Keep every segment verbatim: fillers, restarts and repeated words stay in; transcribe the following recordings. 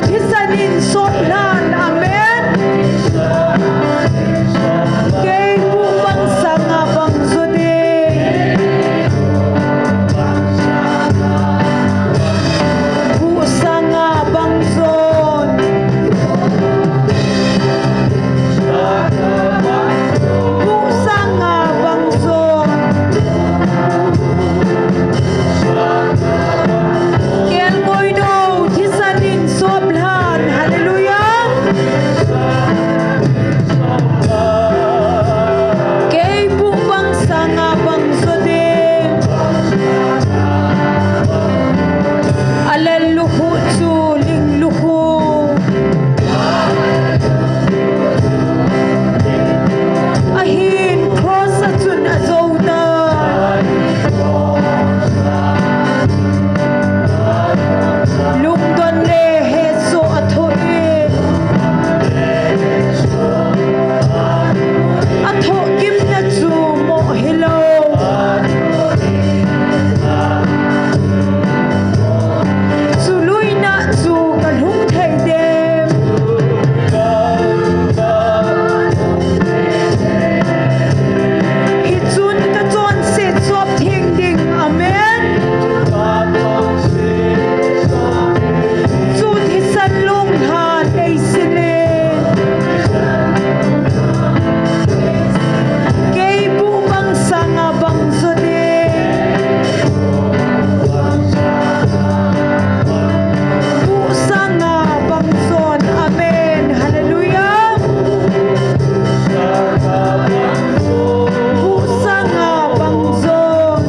thisan in sop lhan. Amen. Kei bu bang sanga bang jo ding. Bu sanga bang jon. Bu sanga bang jon. Kelngoi nou, thisan in sop lhan. Hallelujah. Kei bu bang sanga bang jo ding. Alel lukhu chu ling lukhu. Ahin cross a chun ajo ta. Lungdon le hesoh athoh in. Athoh gimna chu mo hilou. Chu luina chu kalhung thei dem. Hichun kachonset sop theng ding. Amen. Chu thisan lung lhan ei sile. Kei bu bang sanga bang jo ding. Bu sanga bang jon. Amen. Hallelujah. Bu sanga bang jon.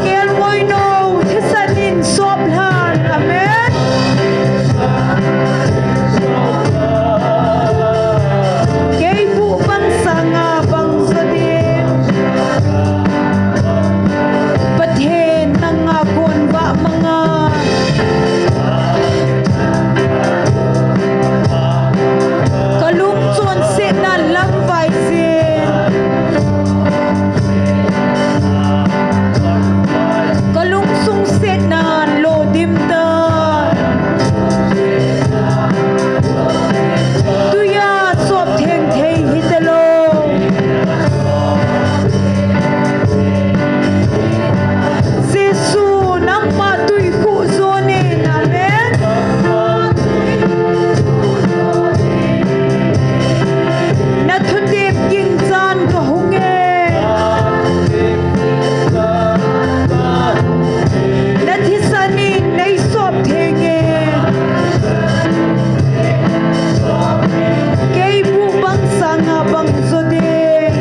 Kelngoi nou, thisan in sop lhan. Amen. Kei bu bang sanga bang jo ding. Pathen nanga kon vah manga. Kalung chonsetna lam vai jin. Kalungsung setnan lo dim ta. Tuiya sop theng thei hita lou. Jesu nangma tui khuh jon in. Amen. Na thutep ging chan kahung e. Na thisan in nei sop theng e. Kei bu bang sanga bang jo ding.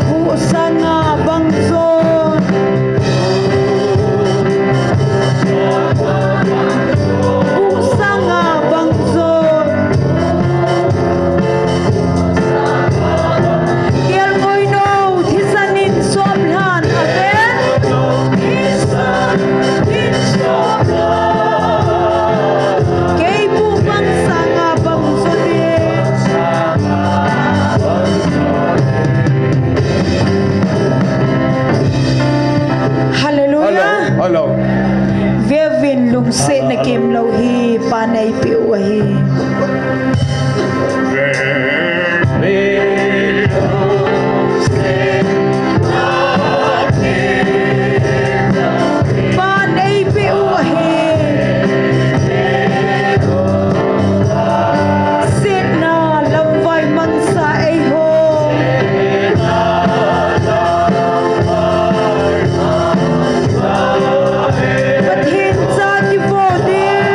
Bu sanga bang jon. Bu sanga bang jon. Kelngoi nou, thisan in sop lhan. Amen. Kei bu bang sanga bang jo ding. Hallelujah. Hello, hello. Veuvin, lungsetna kemlou hi, Pa neipe u ahi. Pa neipe u ahi. Setna lamvai mangsa eiho. Pathen cha kivo ding.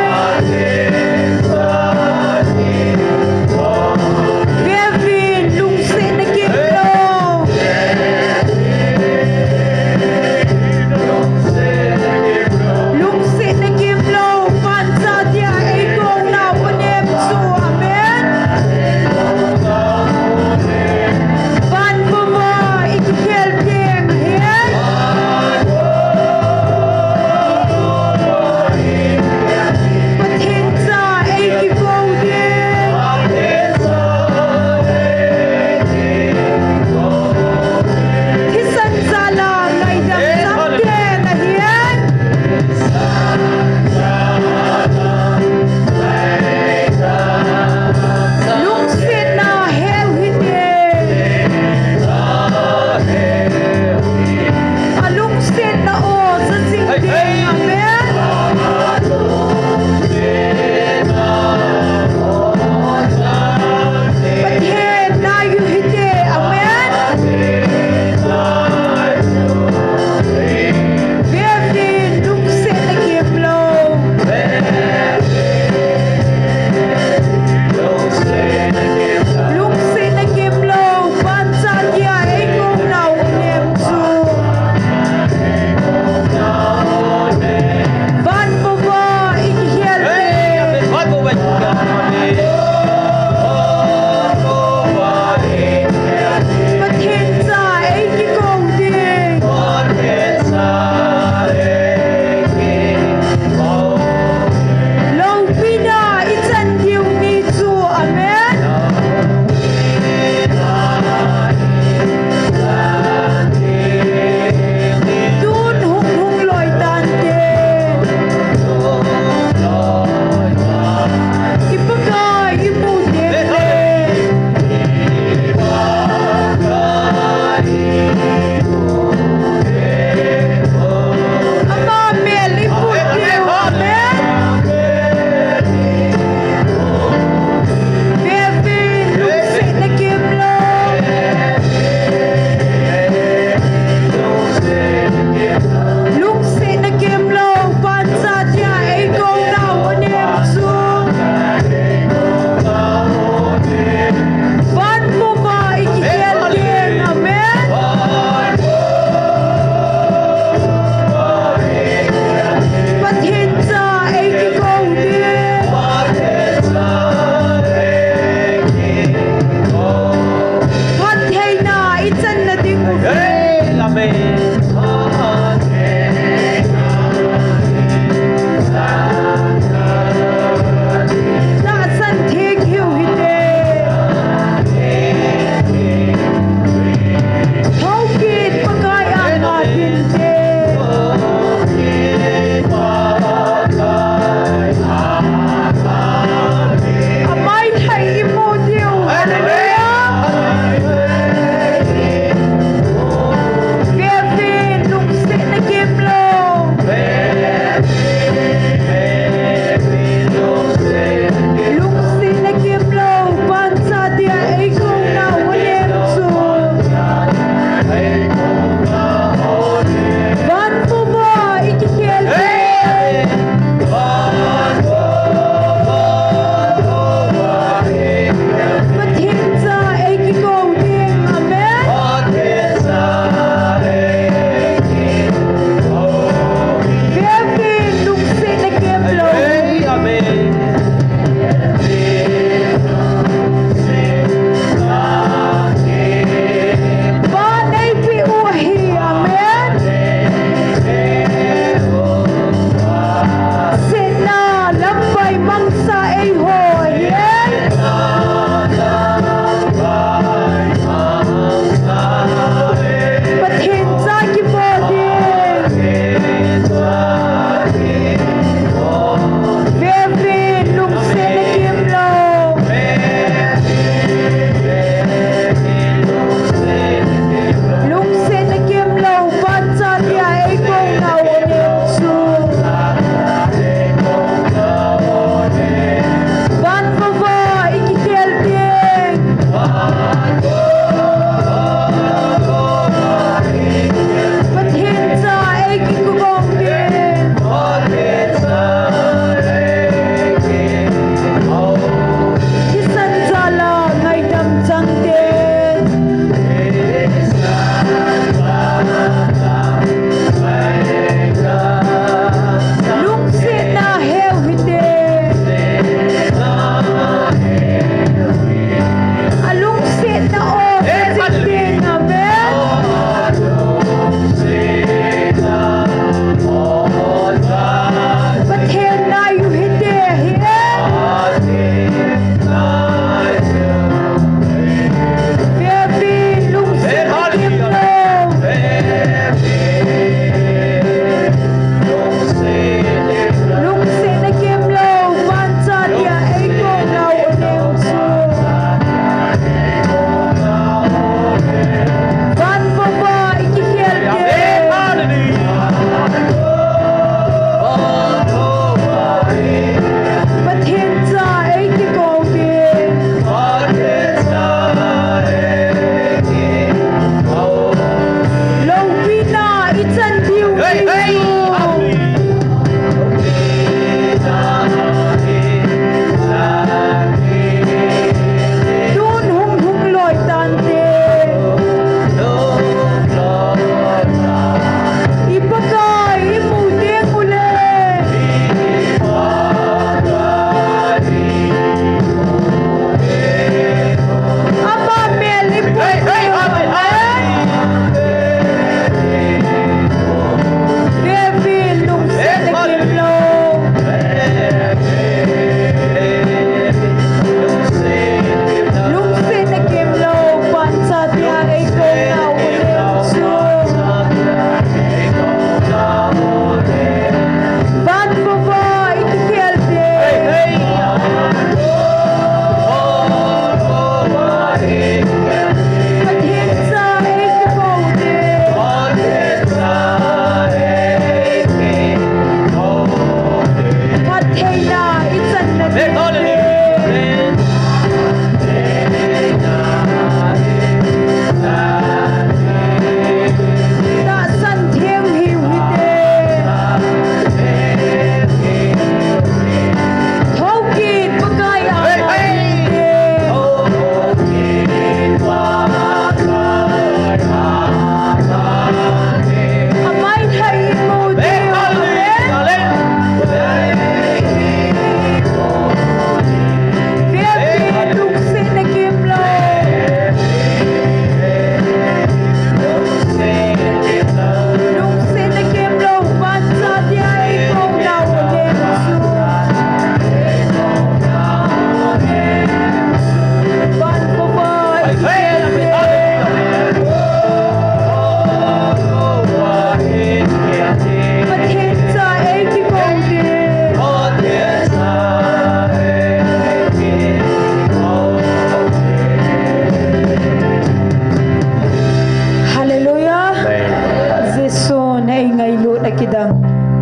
Sun ei ngailut a kidang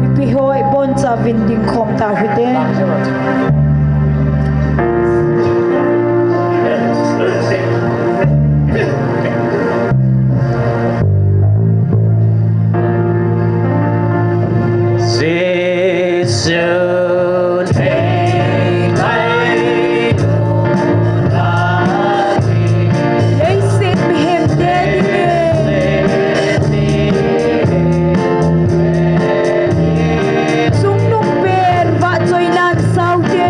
mipi ho ibonchauvin dingkhom tauhite. Leiset mihem te dingin chungnungpen vahchoinan saute.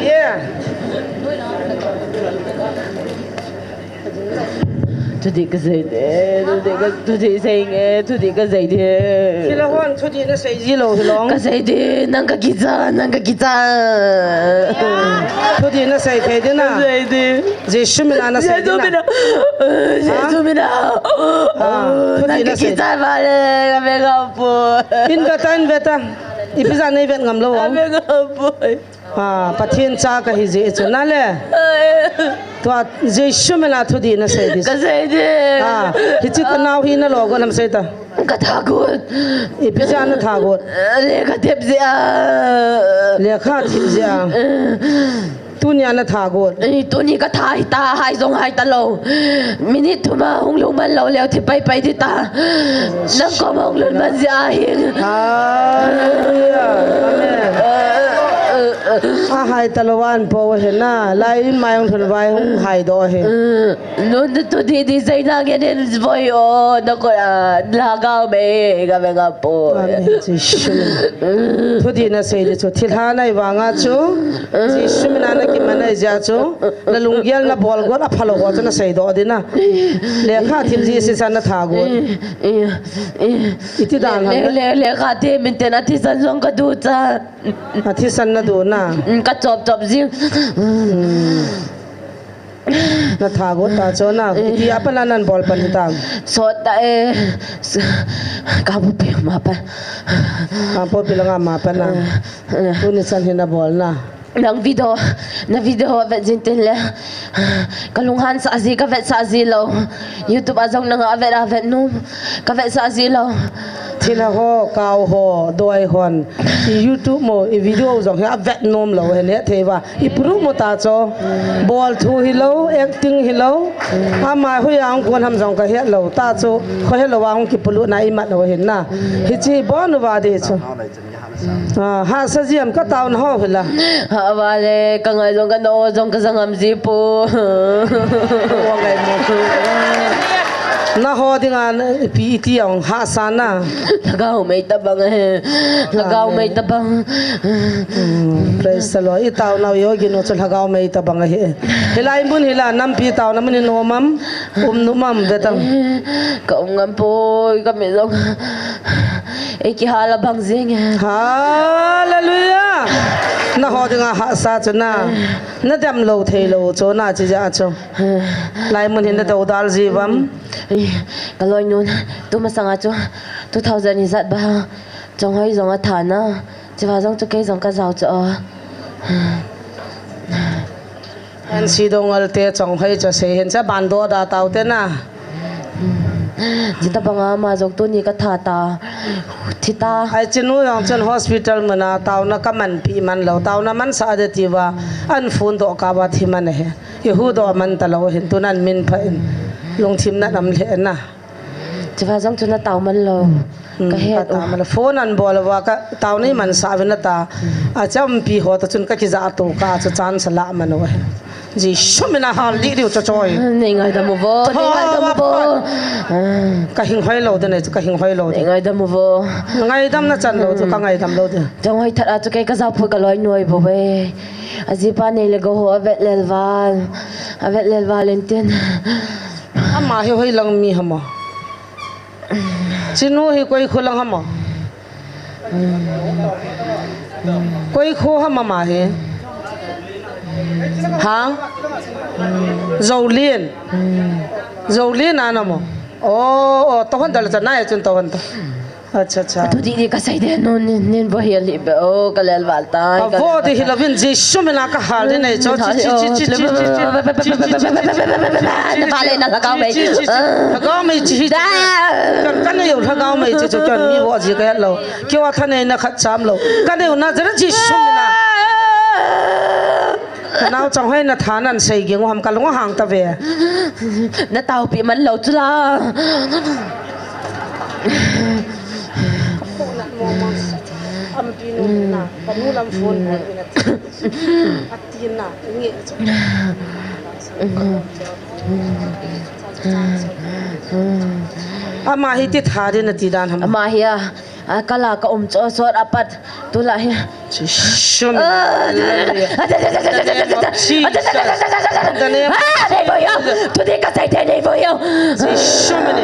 Yeah. Thudih kasei de, thudih ka, thudih sei nge, thudih kasei de. Hilai hon thudih nasei ji lou hilou. Kasei de, nang kakicha, nang kakicha. Thudih nasei thei de na. Kasei de. Jesu mina nasei de na. Jesu mina. Jesu mina. Ah, thudih nasei. Nang kakicha vale, kaveng apoi. In veta, in veta. Ipi jeh a neivet ngam lou. Kaveng apoi. Ah, Pathen cha kahi jeh chu nale. Tua Jesu mina thudih nasei di. Kasei de. Ah, hiche kanao hi nalo got ham sei ta. Katha got. Ipi jeh a natha got. Lekha thep jeh a. Lekha thep jeh a. Tunia natha got. Ei, tuni katha hita, hai jong hai talou. Minute thum a hung lhung man lou leu thi pai pai ding ta. Nang koma hung lhun man jeh ahi. Hallelujah. Amen. Ahai talou an po he na. Lai in mai hung lhun vai hung hai doh he. Nun tu di di sei na nge nen voi o na ko a lhagao mei kaveng apoi. Amen. Jesu. Thudih nasei di chu thilha nai vanga chu. Jesu mina nakiman nai jeh chu. Na lunggel nabol got aphalou ho chu nasei doh di na. Lekha thep ji sisa natha got. Iti dan le, ham le, le, lekha thep min te na thisan jong kaducha. Athisan nadu na. Kachop chop ji. Natha got ta chu na. Iti a pat a nabol pan hita. Sot ta e. Kangpokpi ma pan. Kangpokpi langa ma pan na. Tuni chan hi nabol na. Nang video, na video avet jing tin le. Kalunghan sah ji, kavet sah ji lou. YouTube a jong nanga avet avet nom. Kavet sah ji lou. Thilha ho, kau ho, doi hon. I YouTube mo, i video jong hi avet nom lou, hene thei va. I puru mo ta chu. Bol thu hilou, acting hilou. Ama hoiya hung kon ham jong kahet lou. Ta chu, kho helou a hung kipolut na imat lou hin na. Hiche bon uva di chu. Ah, hahsa ji am ka taona ho hila. Hah vale, ka ngai jong ka no jong ka jang am ji po. Wa ngai mo. Na ho dinga ipi iti ong hahsa na. Lhagao mei tabang e. Lhagao mei tabang. Mm, praise the Lord. I taona u ginu chu lhagao mei tabang ahi. Hilai mun hila nampi taona mun hi nom am, um nom am vetang. Ka um ngam poi, ka mi jong. Ei kihal a bang jing e. Hallelujah. Na ho dinga hahsa chu na. Na dem lou thei lou chu na chi ja chu. Lai mun hin na dodal ji vam. Ka loinu, tu masanga chu two thousand ijat ba. Chonghoi jong atha na. Chiva jong chu kei jong ka jao chu o. An si dong al te chonghoi chu sei hin cha ban do da tau te na. Chita banga ama jong tuni ka tha ta. Thi ta. Ai chinu jong chun hospital muna taona ka manpi man lou. Taona man sa de ti va. An phone doh ka va thi man he. I hu doh man ta lou hin tun an min pha in. Lungthim na nam le na. Chiva jong chu na tao man lou. Ka he ka tao man lou. Phone an bol va ka tao nei man sa ve na ta. A champi ho ta chun ka kija to ka chu chan sa la man o. Jesu mina hal li liu cho choi. Nei ngaidam u vo, nei ngaidam u vo. Ka hing hoi lou de nei chu ka hing hoi lou de. Nei ngaidam u vo. Ngaidam na chan lou chu ka ngaidam lou de. Chonghoi that a chu kei ka jao phu ka loinu vo ve. Ajipa nei le gou ho avet lel val. Avet lel val in tin. Ama hi hoi lang mi hamo. Chinu hi koi kho lang hamo. Koi kho hamo ama hi. Ha? Jolin. Jolin a namo. Oh, oh, to hon dal cha nai chun to hon to. Acha, acha. Tu di di ka sai de no nin, nin vo hi ali be o ka lel val tai. Ka vo di hi lovin Jesu mina ka hal de nei cho chi chi chi chi chi chi. Na ba le na lhagao mei. Lhagao mei chi hi. Kan kan nei lhagao mei chi chu kan mi vo ji ka lo. Kio tha nei na khat cham lo. Kan nei Nazareth Jesu mina. Ka nao chonghoi na tha nan sei ging ham ka lung hang ta ve. Na tao pi man lo chu la. Ka phone at mo mo. Ampi nu na, ka nu lam phone mo ina. Ati na, nge. Ama hi ti tha de na ti dan ham. Ama hi a. A kala ka um cho sot apat. Tula hi. Jesu min. Ah, Hallelujah. In the name of Jesus. In the name of Ah, nei boi ho. Thudi kasei te nei boi ho. Jesu min.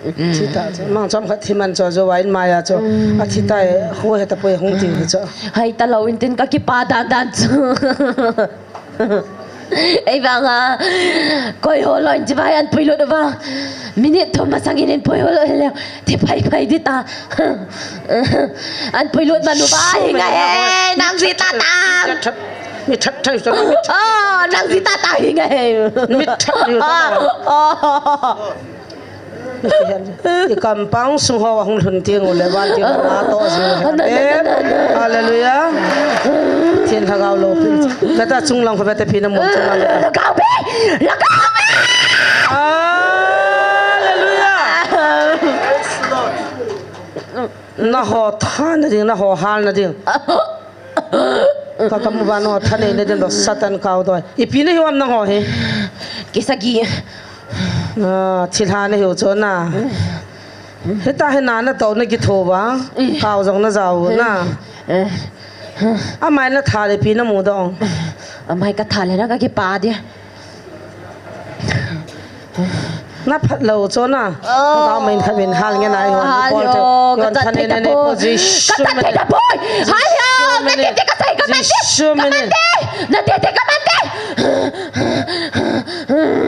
Thita, mang chom khat thiman cho jo wa in maya cho. A thita e, ho heta poi hung ti cho. Hai ta lo in tin ka kipa dan dan cho. Ei vang a, koi ho loi in chibai an puilut uva. Minute thum masang in in puilut le. Thi phai phai di ta. An puilut man uva hi nga he, nang ji ta ta. Mi that thai sa mi that. Oh, nang ji ta ta hi nga he. Mi that thai sa. Oh. I kampang sung ho hung lhun ti ngu le van ti na to ji. Hallelujah. Thin lhagao lo pi. Kata chung lang ko bete pi na mo chung lang. Lhagao pi. Lhagao pi. Hallelujah. Na ho tha na ding, na ho hal na ding. Ka kamu ba no tha nei na ding do Satan kau doi. Ipi na hi wam na ho he. Kisagi. Ah, thilha na hiu cho na. Hita hi na na to na kitho ba. Kau jong na jau na. Amai na tha le pi na mu dong. Amai ka tha le na ka kipa dia. Na phat lo cho na. Oh. Ka main kha min hal nge na i hon. Ai bol yo, te. Ka tat thei ta poi. Ka tat thei ta poi. Hai yo, na te te ka sai ka man te. Ka man te. Na te te ka man te.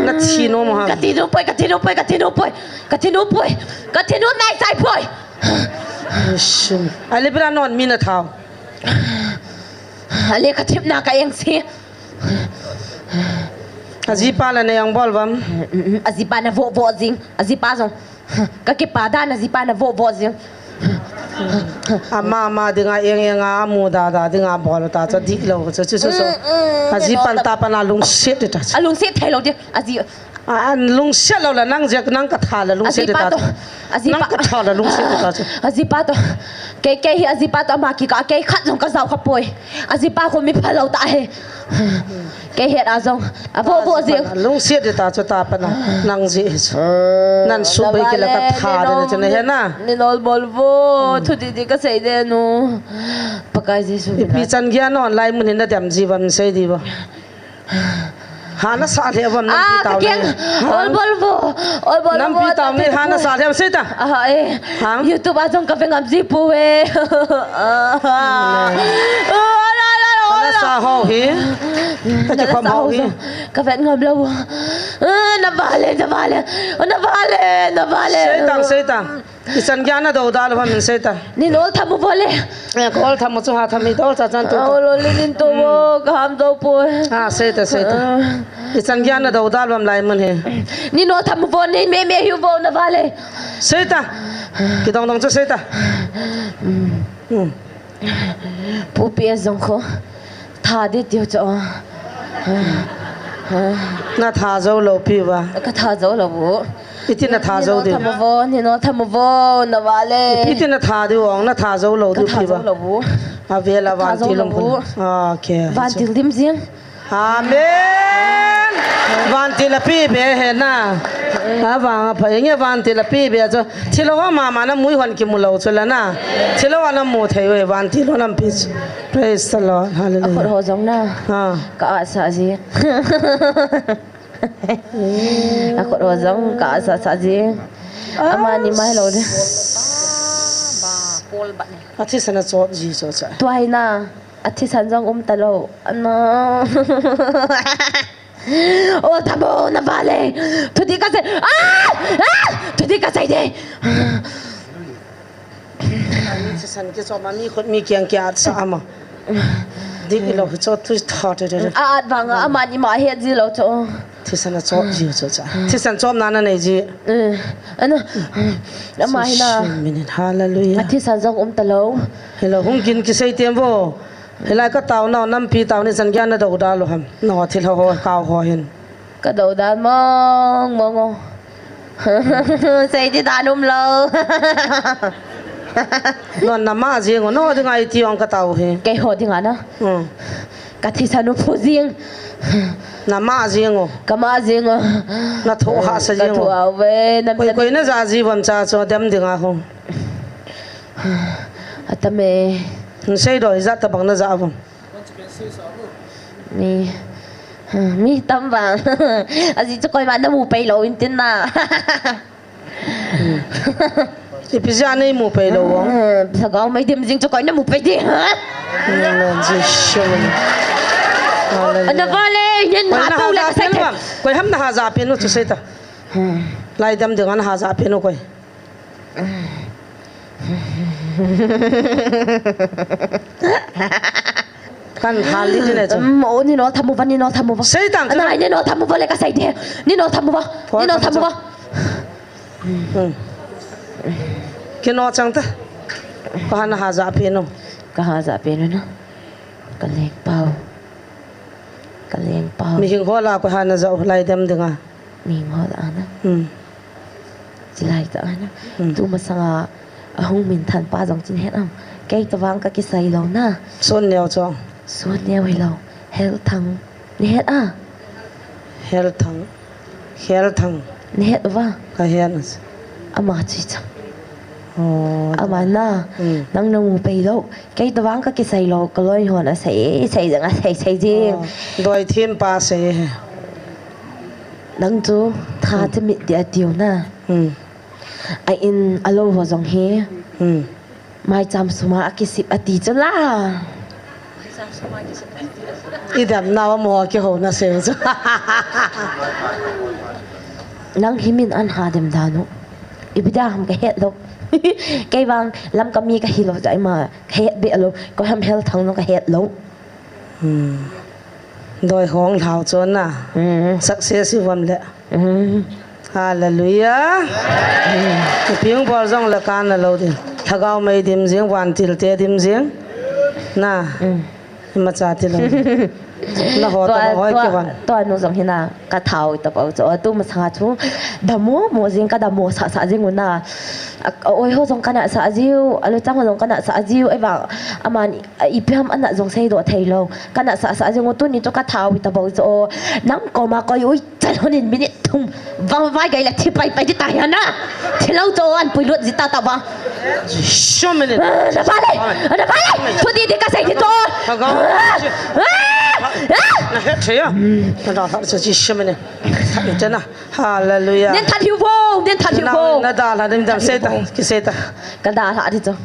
Na thi nom ha. Ka thi nom poi, ka thi nom poi, ka thi nom poi. Ka thi nom poi. Ka thi nom nai sai poi. Ai le bra non mi na thau. Ale ka thip na ka eng si. Ajipa la na jong bol vam. Ajipa na vo vo jing. Ajipa jong. Ka kipa dan ajipa na vo vo jing. Ama ama dinga eng eng a mu da da dinga bol ta cha dik lo cha chu chu chu. Ajipan ta pan a lungset ta. A lungset thei lo di. Aji A, an lungset lo la nang jek nang ka tha la lungset ta. Ajipa to. Ajipa. Nang ka tha la lungset ta. Ajipa to. Kei kei hi ajipa to ama kikah kei khat jong ka jao kha poi. Ajipa ko mi pha lo ta he. Kei het a jong. A bo bo ji. Lungset ta chu ta pana. Nang ji. Nan su bai kila ka tha de na chu na he na. Ni nol bol vo. Thu di di ka sei de nu. Pakai Jesu. Ipi chan gei a non lai mun hin na dem ji vam sei di ba. Hana sa le vam nampi tau le. Ol bol vo. Ol bol vo. Nampi tau le hana sa le sei ta. Aha, eh. YouTube a jong ka ve ngam ji pu ve. Hana sa ho hi. Ka che khom ho hi. Ka ve ngam lo. Na vale, na vale. Na vale, na vale. Sei ta, sei ta. Ichan gei a na do da lou ham sei ta. Nin ol tham u vo le. Eh, ka ol tham u chu ha tham i do cha chan tu. Ol ol nin to vo ka ham do poi. Ah, sei ta, sei ta. Ichan gei a na do da lou ham lai mun hi. Nin ol tham u vo, nin me me hi u vo na vale. Sei ta. Kidong dong chu sei ta. Pu P S jong kho. Tha di tiu cho. Na tha jou lou pi va. Ka tha jou lou bu. Iti na tha jou di. Nin ol tham u vo, nin ol tham u vo, na vale. Iti na tha di vong, na tha jou lou di pi va. Ka tha jou lou bu. A vela vantil lou bu. Okay. Vantil dim jing. Amen. Vantil a pi be he na. A vang a pha nge vantil a pi be cho. Thilo ho mama na mui hon kimu lou chu la na. Thilo ho na mu thei ve vantil ho na pi chu. Praise the Lord. Hallelujah. A khut ho jong na. Ha. Ka asa ji. A khut ho jong ka asa sa ji. Ama ni mai lou de. A thisan a chot ji cho cha. Tua hi na. A thisan jong um ta lou. Ana. Ol tham u na vale. Thu di ka sei. Ah! Ah! Thu di ka sei de. Thisan ke chom a mi khut mi kiang kia sa ama. Dik i lou cho thu tha te te. A at vang a ama ni ma het ji lou cho. Thisan a chom ji cho cha. Thisan chom na na nei ji. Eh. Ana. Ama hi na. Hallelujah. A thisan jong um ta lou. Hello, hung kin kisei tem vo. Hilai ka tao nau nampi tao ni chan gei a na do da lou ham. No thil ho ho kau ho hin. Ka do da mong mong o. Sei di da num lou. No na ma jing o no dinga i ti ong ka tao hi. Kei ho dinga na. Hmm. Ka thisan u phu jing. Na ma jing o. Ka ma jing o. Na tho ha sa jing o. Ka tho a ve, na koi, koi na ja ji vam cha cho dem ding a ho. Ata me. N sei do i ja ta bang na ja vam. Mi, mi tam vang. Aji chu koima na mu pei lou in tin na. Ipi jeh a nei mu pei lou vang. Lhagao mei dim jing chu koi na mu pei di. Na ji shu. Ana vale, nen ha tu le ka sai. Koi ham na ha ja pen u chu sei ta. Lai dem ding a na ha ja pen u koi. Kan hal li ni le chu. Um, o, ni no thamu va, ni no thamu va. Sei tang chu. Anai, ni no thamu va le ka sai de. Ni no thamu va. Ni no thamu va. Hmm. Ki no chang ta. Ka ha na ha ja pen u. Ka ha ja pen u na. Ka leng pau. Ka leng pau. Mi hing ho la ko ha na ja u lai dem ding a. Ming ho la na. Hmm. Chilai ta na. Hmm. Tu masanga ahung min than pa jong chin het am. Kei to vang ka kisai lou na. Sun neo cho. Sun neo hi lou. Hel thang. Ni het a. Hel thang. Hel thang. Ni het va. Ka het na. Ama chi cha. Oh. Ama na. Hmm. Nang na mu pei lou. Kei to vang ka kisai lou. Ka loi hon a sai, sai jeng a sai, sai jeng. Oh. Doi thim pa sai he. Nang chu tha ti mit ti a tiu na. Hmm. A in a lo ho jong hi. Hmm. Mai cham suma a kisip a ti chu la. I dam na wa mo ki ho na se chu. Nang hi min an ha dem dan u. Ipi da ham ka het lou. Kei vang lam ka mi ka hi lou jai ma ka het be lou. Ko ham hel thang no ka het lou. Hmm. Doi hong lhau chon na. Hmm. Success i vam le. Hmm. Hallelujah. Hmm. Pieng bol jong le kan na lou ding. Lhagao mei dim jing, van til te dim jing. Na. Hmm. Ima cha ti lou. Na ho ta hoi ki van. To nu jong hina ka thau ta pau cho. Tu masanga chu. Damo mo jing ka damo sa sa jing u na. A, a oi ho jong ka na sa jiu. A lu chang ho jong ka na sa jiu. Ai va. Aman Ipi ham ana jong sei doh thei lou. Ka na sa sa jing u tuni chu ka thau i ta bou chu. Nang koma koi ui chan hon in minute thum. Vang vai gai la thi pai pai di ta hi na. Thi lou chu an pui lut di ta ta va. Show minute. Ah, na vale. Na vale. Thu di di ka sei di chu. Ah, ah, ah. Na het thei a. Na da ha sa chi show minute. Sa ni te na. Hallelujah. Nen that hiu vo. Nen that hiu vo. Na da la den dam sei ta. Ki sei ta. Ka da la di chu.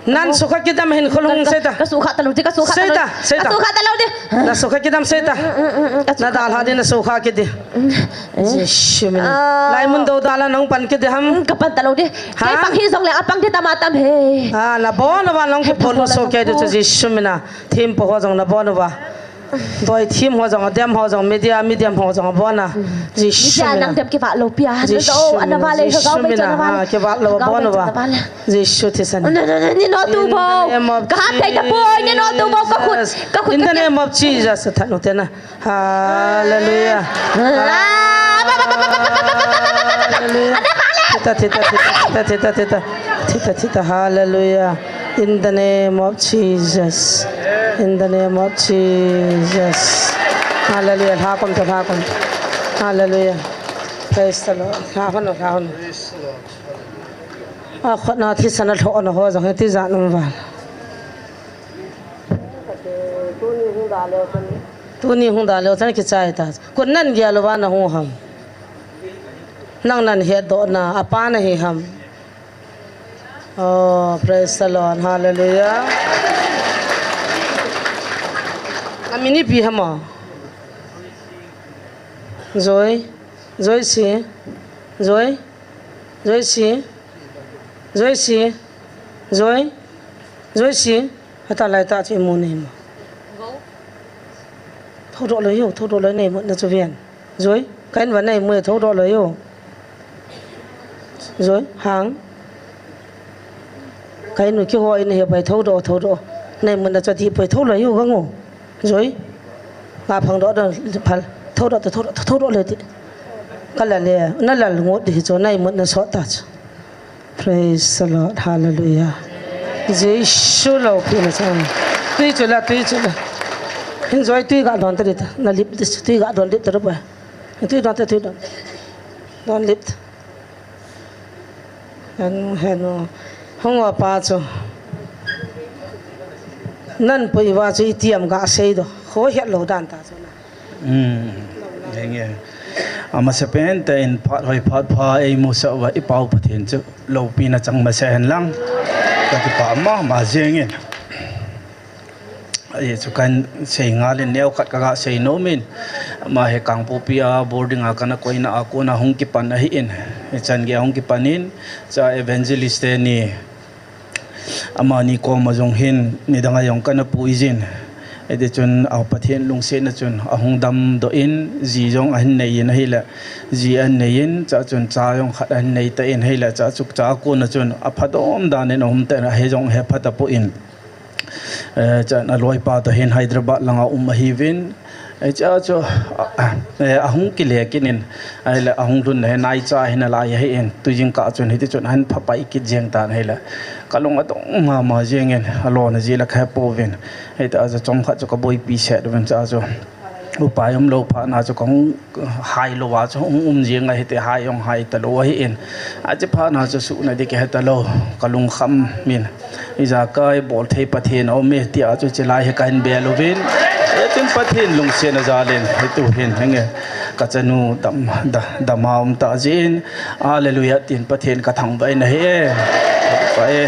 Nan sukha kidam hin khulung sei ta. Ka sukha ta lou di, ka sukha ta lou di. Sei ta, sei ta. Ka sukha ta lou di. Na sukha kidam sei ta. Mm, mm, mm, mm. Na dalha di na sukha kidi. Mm. Jesu mina. Ah. Lai mun do dala nang pan kidi ham. Mm, ka pan ta lou di. Ha? Kei pang hi jong le a pang di tama tam he. Ah, na bon na ba nang ki pon so ke di Jesu mina. Thim po ho jong na bon na ba. Doi thim ho jong, adem ho jong, media, medium ho jong, abona. Mm. Jesu mina. Media nang dem kivat lou pia. Jesu mina. Ana vale, Jesu mina. Ha, kivat lou, abona ba. Jesu thisan. Ni no tu bo. Ka ha thei ta poi, ni no tu bo, ka khut, ka khut. In the name of Jesus, tha no tena. Hallelujah. Ah, ba, ba, ba. Hallelujah. Ana vale. Thita, thita, thita, thita, thita, thita. Thita, thita, hallelujah. In the name of Jesus. In the name of Jesus. Hallelujah. Lha kom to, lha kom. Hallelujah. Praise the Lord. Lha hon, lha hon. A khot na thisan a lho na ho jong he ti ja nung val. Tuni hung da leo chan kichai ta. Kun nan gel uva na hung ham. Nang nan het doh na, apa na hi ham. Oh, praise the Lord. Hallelujah. Amin ipi ham a? Joy, Joy si, Joy, Joy si, Joy si, Joy, Joy si. Hata lai ta chi mu nei mo. Thou doh lou yo, thou doh lou nei mo na chu vian. Joy, ka in va nei mo thou doh lou yo. Joy, hang. Ka in u ki ho in he pai thou doh, thou doh. Nei mo na chu ti pai thou lou yo ga ngo. Joy. Nga phang doh doh phal. Thou doh, thou doh, thou doh lou ti. Ka la le, na lal ngot di chu nei mo na so ta chu. Praise the Lord. Hallelujah. Jesu lou pi na chang. Tui chu la, tui chu la. Hin joi tui ga don ta di ta. Na lip dis tui ga don lip ta ro pa. Tui don ta tui don. Don lip ta. Henu, henu. Hung wa pa chu. Nan pui wa chu itiam ga sei do. Ho hiat lo dan ta chu na. Hmm. Henge. Amasapen te in phat hoi phat pha eimusah uva i Pau Pathen chu loupina chang masa hen lang. Ka kipah mama jingin. Ahi chu kan sei ngal in neo khat ka ga sei nom in. Ama hi Kangpokpi a boarding a kana koina a kona hung kipan ahi in. Hichan gei a hung kipan in. Cha evangelist te ni. Amani koma jong hin, nidang a jong kana pui jin. Hiti chun, a Pathen lungsetna chun, ahung damdoh in, ji jong ahin nei in ahile, ji ahin nei in, cha chun cha jong khat ahin nei ta in ahile, cha chu cha a kona chun, aphadom dan in aum ta in, ahi jong he pha tapon. Eh, cha na loipa toh hin Hyderabad langa um ahiuvin, Hiche a chu, a, a, eh, ahung kile kit in, ahile ahung lhun na hi naicha hi nalai ahi in, tu jingkah chun hiti chun ahin pha pai kit jeng tan ahile. Ka lung adong mama jeng in, alona ji la ka he pouvin. Hiti a chu chomkhat chu ka boipi set uvin cha chu. Upai umlou phat na chu kahung hai lou a chu hung um jeng a hiti hai jong hai talou ahi in. Ache phat na chu suhna di ka he talou, ka lungkham in. Ijakai bol thei Pathen aum e, tia chu chilai hi kahin bel uvin. Hitin Pathen lungsetna jal in, hitu hin, henge, ka chanu dam, da, dama um ta jin. Hallelujah, tin Pathen ka thangvah in ahi e. Ka e.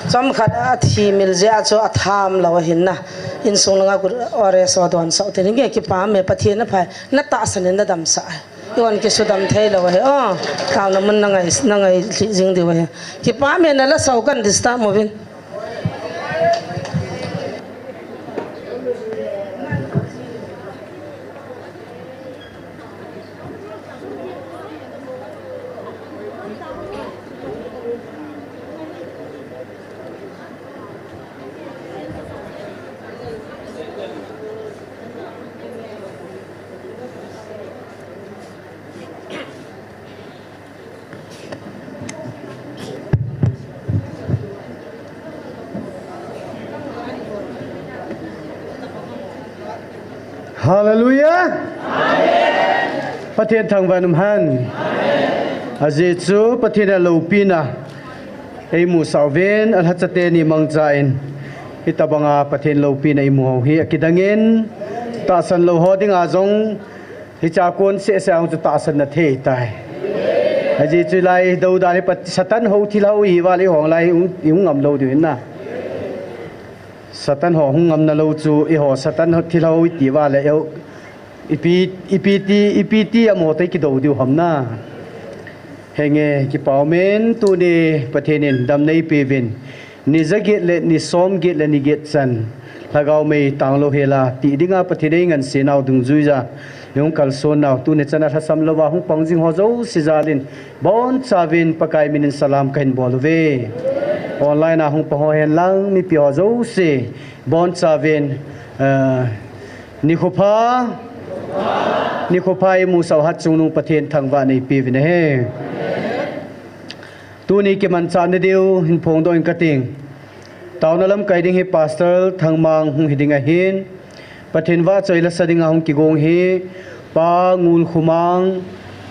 Chomkhat a thi mil jeh a chu atham lou ahin na. Insung langa kut ore so don so tin, henge, kipah me Pathen aphai. Na tahsan in na damsah e. Ivan kisudam thei lou ahi. Oh, taona mun na ngai, na ngai lhi jing diu ahi. Kipah me na la sao kan disturb mo vin. Hallelujah. Amen. Pathen thangvah in umhen. Amen. Ajeh chu Pathen a loupina eimusah uvin, alhacha teni mangcha in. Hitabanga Pathen loupina imu ho hi akidang in, tahsan lou ho dinga jong, hiche a kon seh seh a hung chu tahsan na thei tai. Ajeh chu lai dou dan hi Pat-, Satan ho thilha u hi vale i hung lai i hung, i hung ngam lou diu in na. Satan ho hung ngam na lou chu, eiho Satan ho thilha u i ti vale, eiho ipi, ipi ti, ipi ti a mo te kidou diu ham na. Henge, kipah men tuni Pathen in dam neipe uvin. Ni jaget le ni somget le ni get chan. Lhagao mei tang lou hela, ti dinga Pathen ei ngansenau dungjuija. Hung kalsonnau, tuni chan a lhasam louva, hung pang jing ho jouse jal in. Bonchauvin Pakai min in salam kahin bol uve. Online a hung pang ho hen lang, mipi ho jouse. Bonchauvin, eh, nikho pha, nikho pha imusah u Hatchungnung Pathen thangvah neipe uvin ahi. Tuni kimanchah na diu hin phongdoh ing kating. Taona lamkai ding hi Pastor Thangmang hung hi ding ahin. Pathen vahchoi lasa dinga hung kigong hi Pa Ngulkhomang,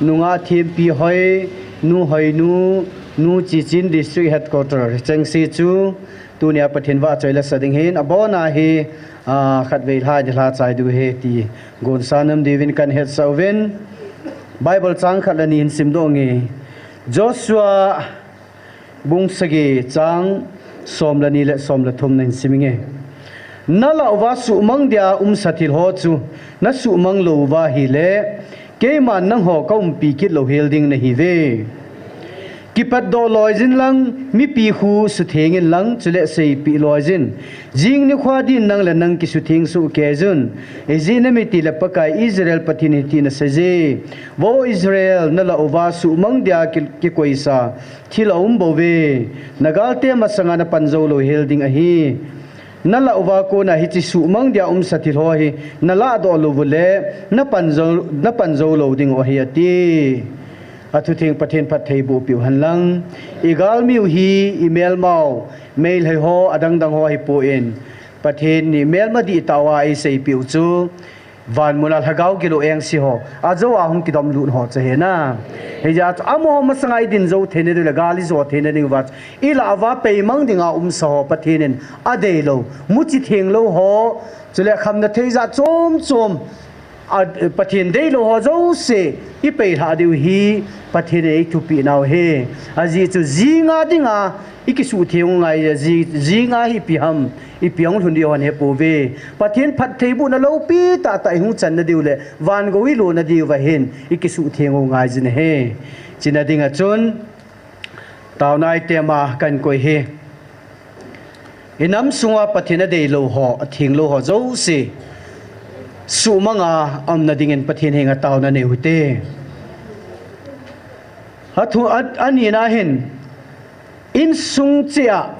nungah Thempi Hoi, Nu Hoinu, Nu Chichin District Headquarter, chengse chu. Tunia Pathen vahchoi lasa ding hin, abona hi, ah, khatvei lha di lha chai diu ahi ti gonsa nom diuvin kahin hetsah uvin. Bible chang khat le ni hin simdoh inge. Joshua bung sagi chang som le ni le som le thum na hin sim inge. Na lah uva suhmang dia umsa thil ho chu, na suhmang lou uva ahile, keiman nangho ka umpi kit louhel ding nahiuve. Kipatdoh loijin lang, mipi khu sutheng in lang, chule seipeh loijin. Jing nikho a din nang le nang kisutheng soh keijun. Ijeh inem itile Pakai Israel Pathen in hiti naseiye. Vo Israel, na lah uva suhmang dia ki, kikoisa thil aum bouve. Na galte masanga na pan jou louhel ding ahi. Na lah uva kona hiche suhmang dia umsa thil ho hi na lahdoh lou uleh, na pan jou, na pan jou lou diu ahi ati. Athutheng Pathen phattheiboh peh u hen lang. I galmi u hi, i melmau, Meitei ho, adang dang ho ahipon, Pathen in melma dihtah a eiseipiu chu, van muna lhagao gilou engse ho, ajou a hung kidom lut ho chu ahi na. Hijeh chun amaho masanga idin jou theina diu le gal ijo theina diuva chu, ilah uva peimang dinga umsa ho Pathen in adeilou, muchi thenglou ho, chule khamna thei jat chom chom, a, Pathen deilou ho jouse ipeilhah diu hi Pathen in eithupeh nau ahi. Ajeh chu jinga dinga ikisuhtheng u ngai, ji, jinga hi ipi ham, ipi hung lhun diu hon hepouve. Pathen phattheibohna loupi tahtah ihung channa diu le vangou ilona diuva hin ikisuhtheng u ngai jin ahi. Chuna dinga chun, taona item a kahin koi hi. Inam sunga Pathen adeilou ho, athenglou ho jouse suhmanga aumna dingin Pathen henga taona nei u hite. Athu, a, anina hin, insung cheh a,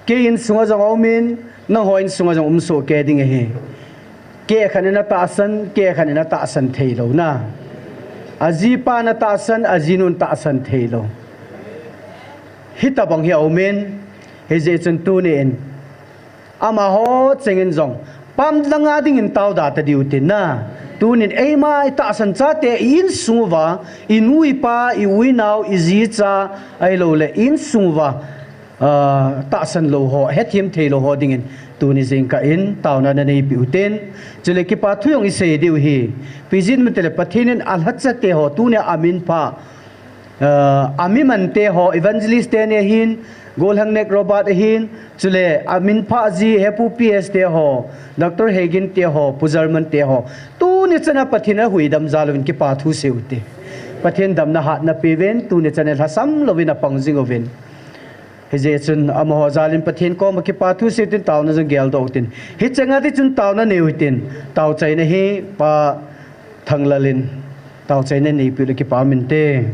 kei insunga jong aumin, nangho insunga jong umsoh kei ding ahi. Keh khat in atahsan, keh khat in atahsan theilouna. Ajipan atahsan, ajinun tahsan theilou. Hitobang hi aumin, hijeh chun tunin, amaho chengin jong, pamlanga dingin taoda ta diu tin na. Tunin eima itahsan chate i insung uva, inu ipa, i u inao, iji icha, ahiloule insung uva, ah, tahsan lou ho, hethem theilou ho dingin, tuni jingkah in taona naneipeh u tin. Chule kipa thu jong isei diu ahi. Ipi jeh inem itile Pathen in alhachate ho, tunia aminpha, ah, amimante ho, evangelist teni ahin, Golhangnek Robert ahin, chule aminpha ji Hepu P S te ho, Doctor Hagin te ho, Pu German te ho, tuni chana Pathen in ahuidam jal uvin kipa thu sei u hite. Pathen damna hatna peuvin, tuni chana lhasam louvin apang jing uvin. Hijeh chun amaho jalin Pathen koma kipa thu sei u tin, taona jong geldoh u tin. Hichenga tichun taona nei u hitin, taochaina hi Pa Thanglal in taochaina neipeh le kipa um inte.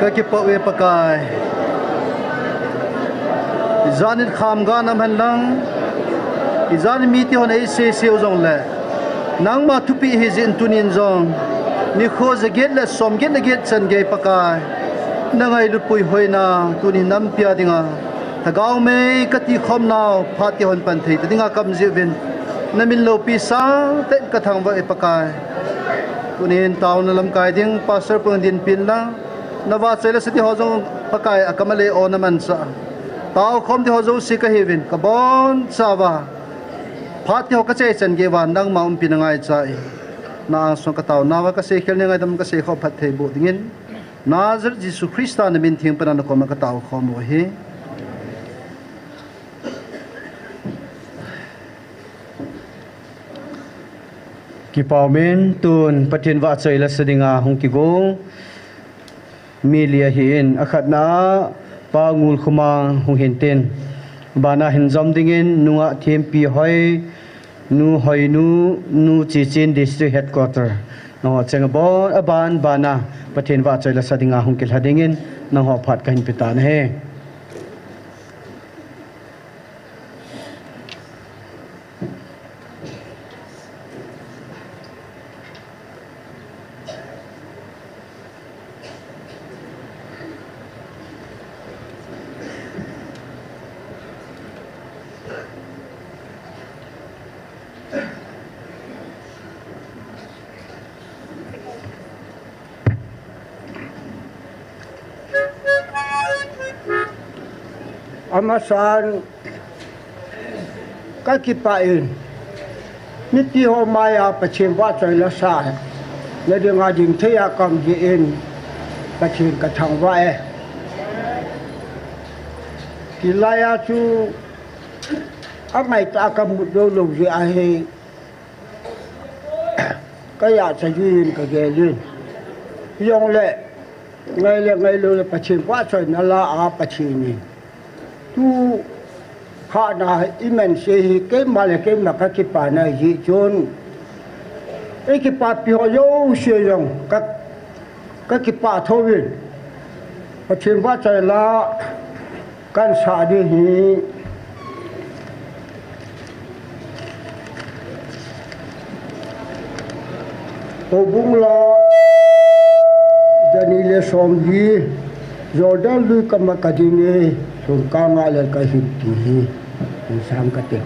Ka kipah uve Pakai. Ijanin kham ga nam hen lang, ijanin mite hon eisei sei u jongle, nangma thupeh ahi jeh in tunin jong, nikho ja get le som get le get chan gei Pakai, na ngailutpui hoina tunin nampi a dinga, lhagao mei kati khom nau phat kihon pan thei ta dinga ka um jeh uvin, na min loupi sangtah in ka thangvah e Pakai. Tunin taona lamkai ding Pastor pu in dinpi in lang, na vahchoi le sa ding ho jong Pakai a ka mal e o na manchah. Tao khom ding ho jouse ka hiuvin, ka bonchauva, phat ding ho ka chai chan gei uva, nangma umpi na ngaicha e. Na angsunga ka taonauva ka seikhel nei ngaidam ka seikhoh phatthei boh dingin, Nazareth Jesu Christa na min theng pan a na koma ka tao khom u ahi. Kipa umin, tun Pathen vahchoi le sa dinga hung kigo mi li ahin, akhatna a Pa Ngulkhomang hung hin tin, bana hin jom dingin Nu Ngahthempi Hoi, Nu Hoinu, Nu Chichin, District Headquarter. Nangho cheng abon, aban bana Pathen vahchoi le sa dinga hung kilha dingin nangho phat ka hin pe tan ahi. Amasan, ka kipah in, mipi ho maiya Pathen vahchoi le sa na dinga ding thei a ka um jeh in Pathen ka thangvah e. Hilai a chu angaitah a ka mut lou lou jeh ahi. Ka jahcha jui in ka gel in. Hijongle, ngai le ngailou le Pathen vahchoina la a Pathen in, tu hahna i man sei hi keima le keima ka kipana ahi jeh chun, i kipapi ho jouse jong ka, ka kipah thou in, Pathen vahchoi la kan sa ding hi. Houbung la, jani le som li, Jordan lui kama ka ding e, sum ka ngah le ka hin ti hi, insang ka te.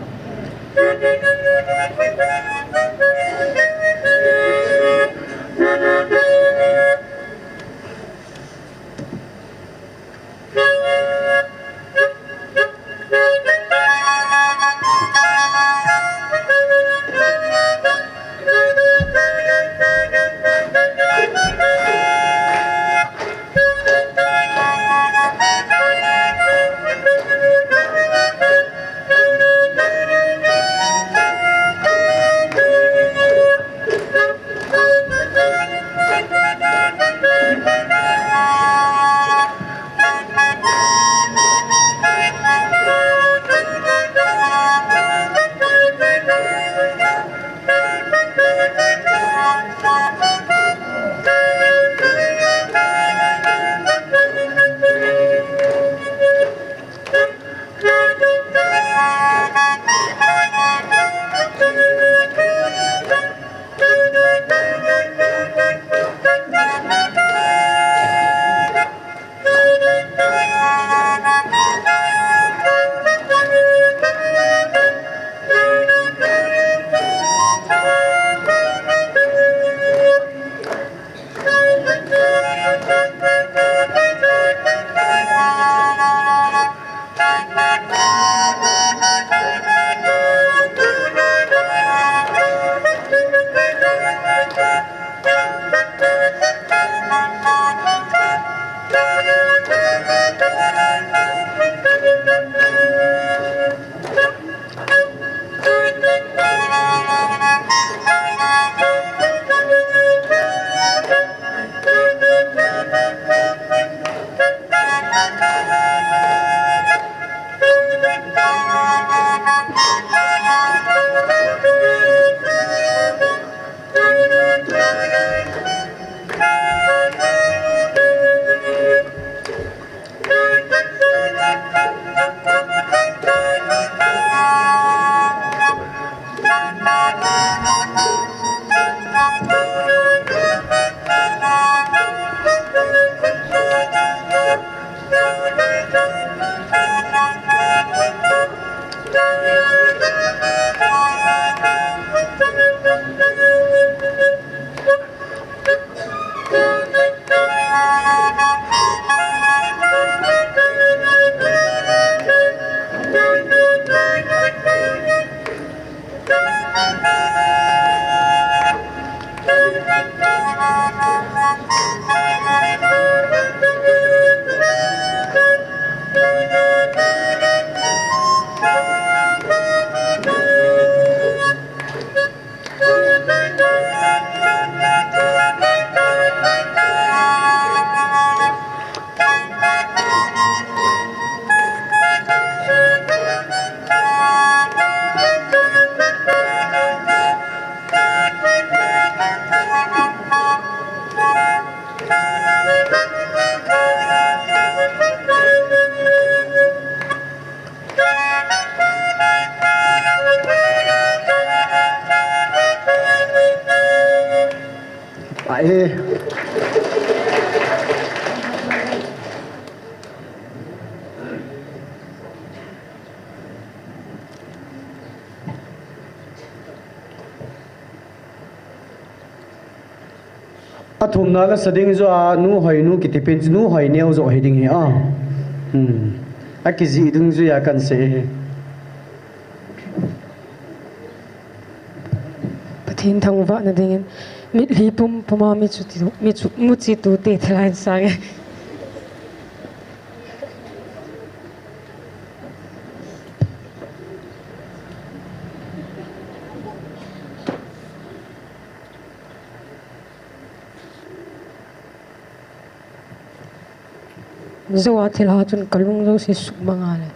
Athumna kasa ding chu a, Nu Hoinu kiti pen chu Nu Hoineu joh hi ding hi a. Hmm. Akijih dungjuia kahin sei hi. Pathen thangvahna dingin mitlhi pumpuma mi chu ti, mi chu, muchi tute thilha in sang e. Jou a thilha chun kalung jouse sukmang a le.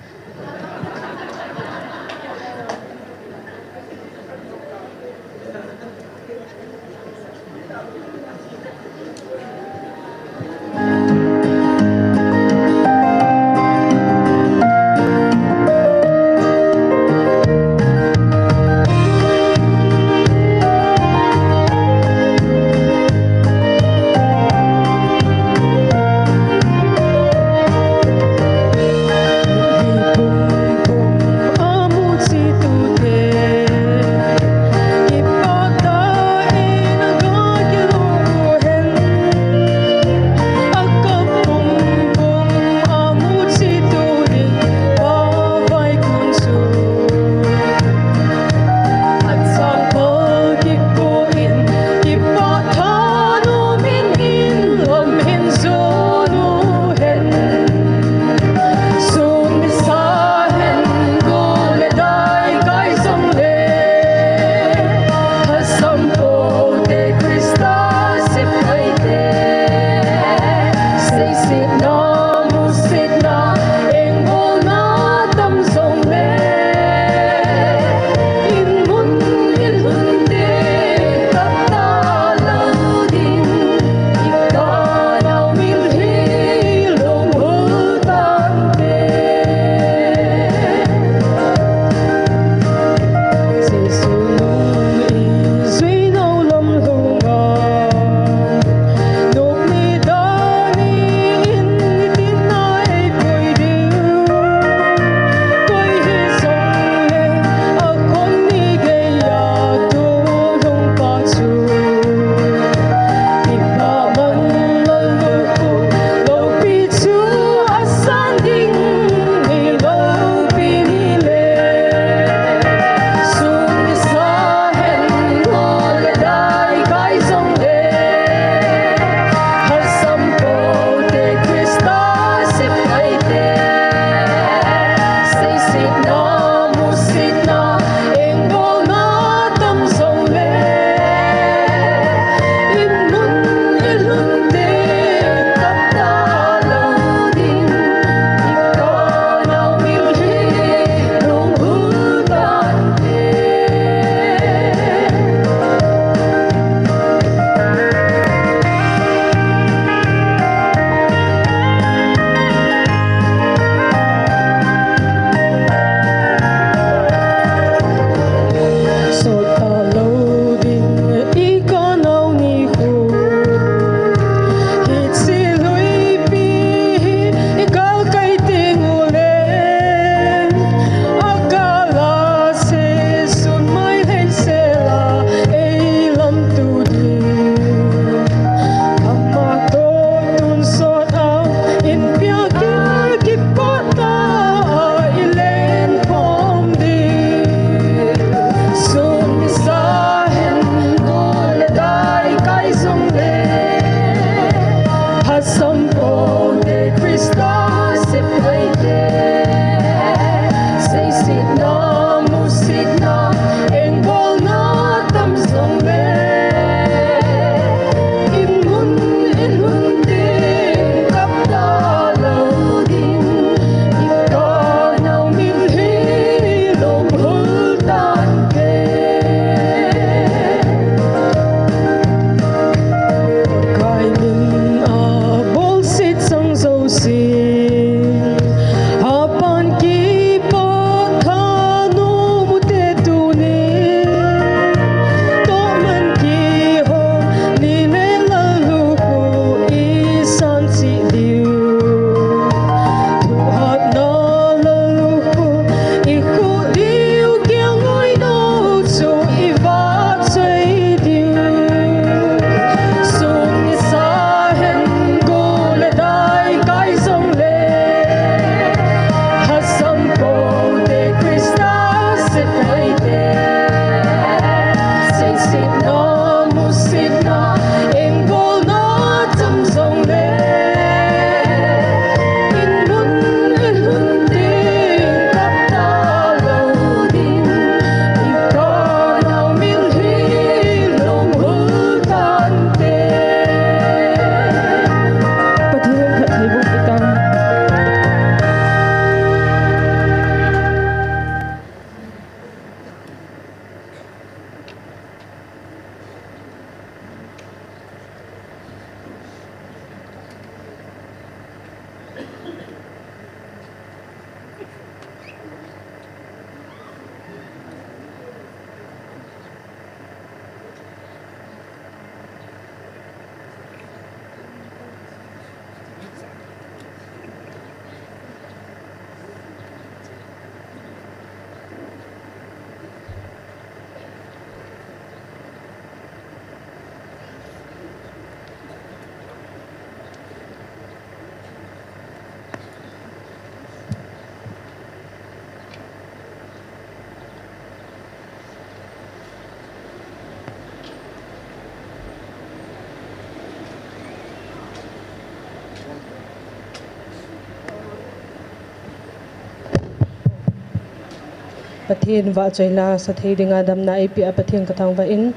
Pathen vahchoi la, sa thei dinga damna eipeh a Pathen kathangvah in,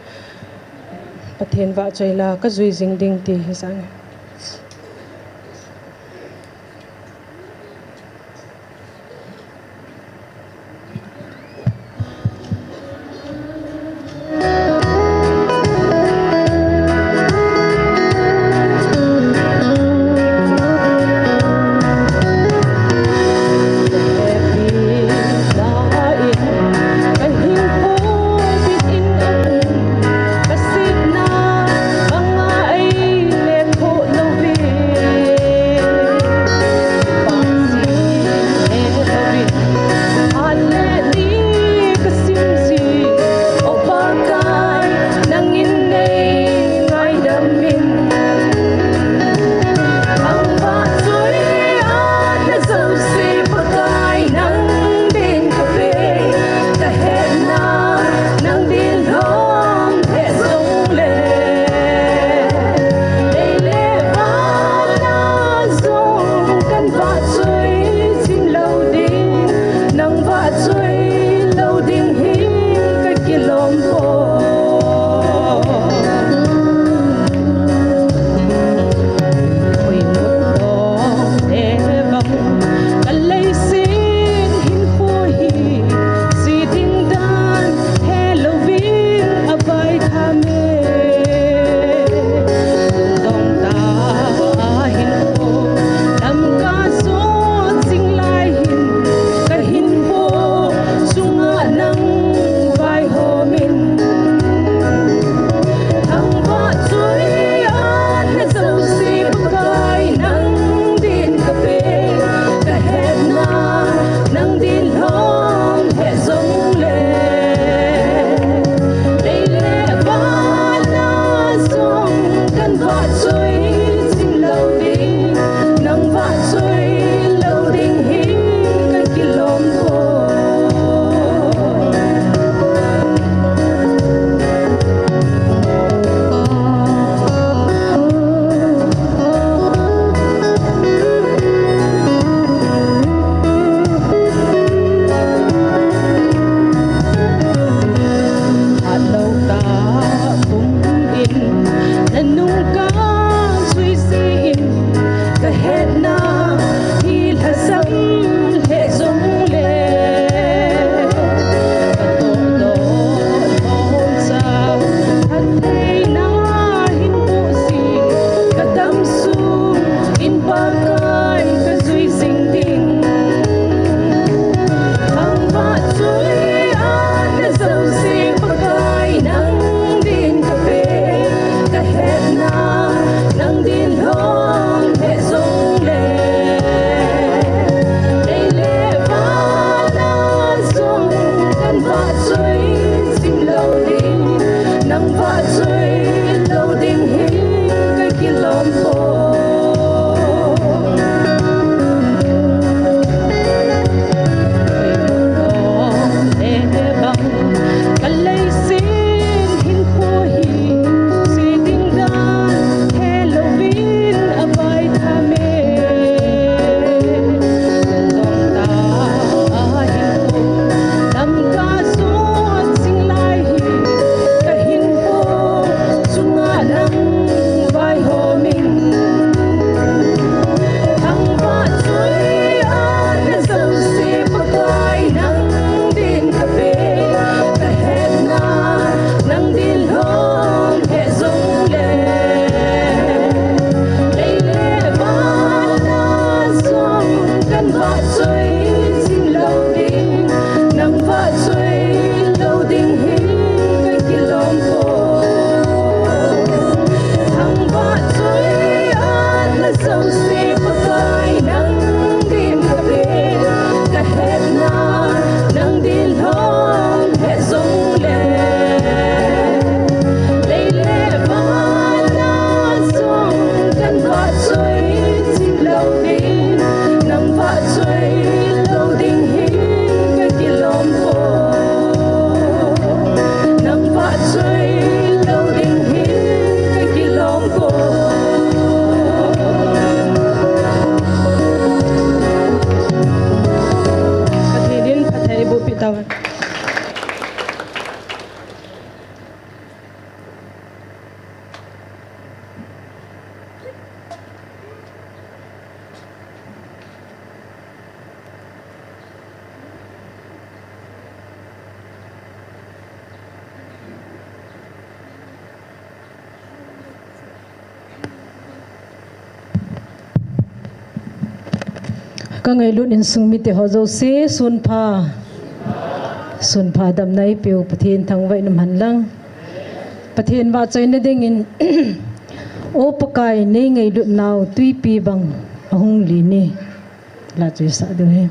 Pathen vahchoi la kajui jing ding ti hi sanga. Ka ngailut insung mite ho jouse, sunpha. Sunpha damna eipeu Pathen thangvah in umhen lang. Pathen vahchoina dingin, O Pakai, nei ngailut nau twipi bang ahung len e. La chu isah diu ahi.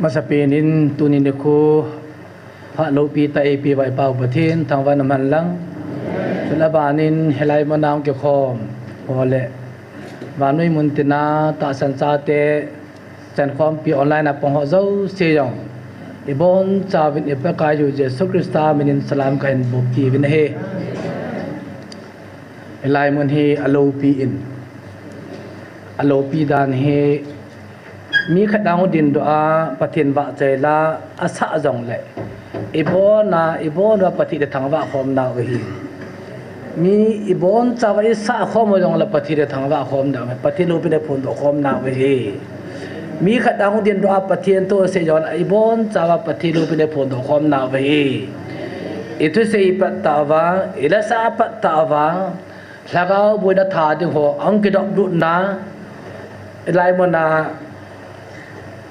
Masapen in tuni nikho phat loupi tah eipeh uva i Pau Pathen thangvah in umhen lang. Chule aban in hilai mun a hung kikhom ho le vannoi mun tina tahsan chate, chankhompi online a pang ho jouse jong ibonchauvin i Pakaiyu Jesu Christa min in salam kahin boh kit uvin ahi. Hilai mun hi aloupi in, aloupi dan hi mi khat ahung dindoh a Pathen vahchoi la asah jongle, ibon a, ibon uva Pathen ithangvah khom nau ahi. Mi ibonchauva isah khom jongle Pathen ithangvah khom nau ahi. Pathen loupina iphondoh khom nau ahi. Mi khat ahung dindoh a Pathen thu asei jongle ibonchauva Pathen loupina iphondoh khom nau ahi. Ithusei pat tah uva, ilasah pat tah uva, lhagao boina tha ding ho ahung kidop lutna, hilai mun a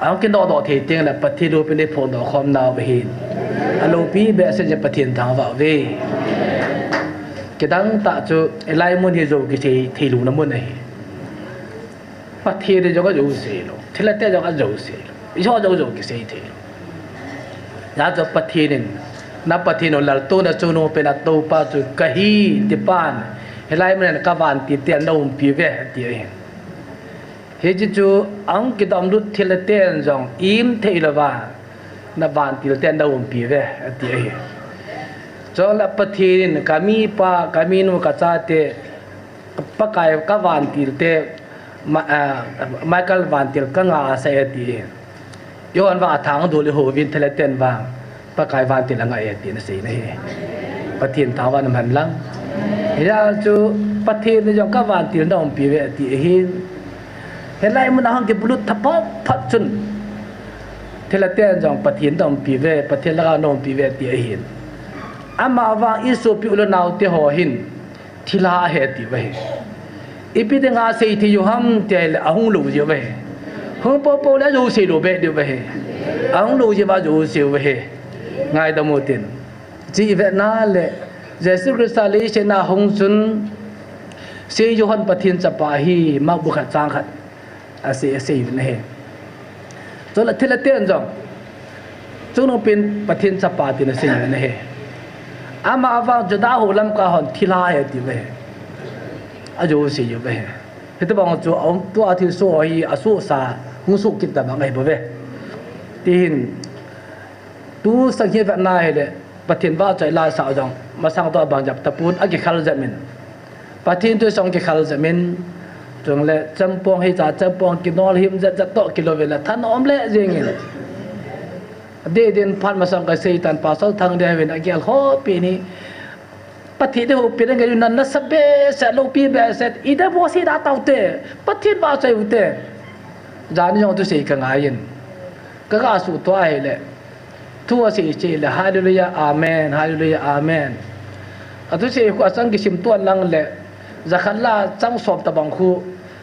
ahung kinodoh thei tengle Pathen loupina iphondoh khom nau ahin, aloupi behseh jeh in Pathen thangvah uve. Kidang tah chu hilai mun hi jou kisei theilouna mun ahi. Pathen in jong ajouse lou, thilha te jong ajouse lou, ijo jou jou kisei thei lou. Hijeh chun Pathen in, na Pathen u laltouna chungnungpen a toupa chu kahi tipan, hilai mun a kavantil ten naumpi uve ati ahi. Hiche chu ahung kidoplut thilha ten jong im thei louva, na vantil ten naumpi uve ati ahi. Chule Pathen in kamipa, kaminu, kachate, Pakai kavantil te, Ma-, ah, Michael vantil kangah asah e ati. Johan vang athang dol ihouvin thilha ten vang Pakai vantil angah e ati nasei ahi. Pathen thangvah in umhen lang. Hijeh chun Pathen in jong kavantil naumpi uve ati ahin. Hilai mun a hung kibulhit tha phat phat chun thilha ten jong Pathen naumpi uve, Pathen lhagao naumpi uve ati ahin. Amavang isopi u le nao te ho hin thilha ahi ati uve. Ipi dinga seithei u ham tile ahung lou jeh uve. Hung poupou le ajouse lou beh diu ahi. Ahung lou jeh uva ajouse uve. Ngaidam utin. Hiche ivet na le Jesu Christa leiset a ahung chun, Sei Johan Pathen chapa ahi, Mark bung khat chang khat asei, asei uvin ahi. Chule thilha ten jong chungnungpen Pathen chapa tin asei uvin ahi. Amavang Juda ho lamkai hon thilha ahi ati uve. Ajouse uve. Hitobang chu aum, tua thilsoh hi asohsa hung soh kit tabang ahi bouve. Tihin, tu sang hi vetna hile, Pathen vahchoi la asah jong masang toh abang jep tapon, akikhel jep in. Pathen thu asah jong kikhel jep in. Chule chempong hicha, chempong kinol him jet jet toh kilou vele thanom le jeng in. Adeh din phat masang kasei tan, Pastor Thangdev in agel khopi ni, Pathen in houpi nange, nana sa behseh, loupi behseh, ida bo sei da taute, Pathen vahchoi ute. Jan jong thusei kangai in, kaga suhtoh ahile, thu asei cheh le, Hallelujah, Amen, Hallelujah, Amen. Athusei khu achang kisim tuan lang le, jakhat la chang som tabang khu,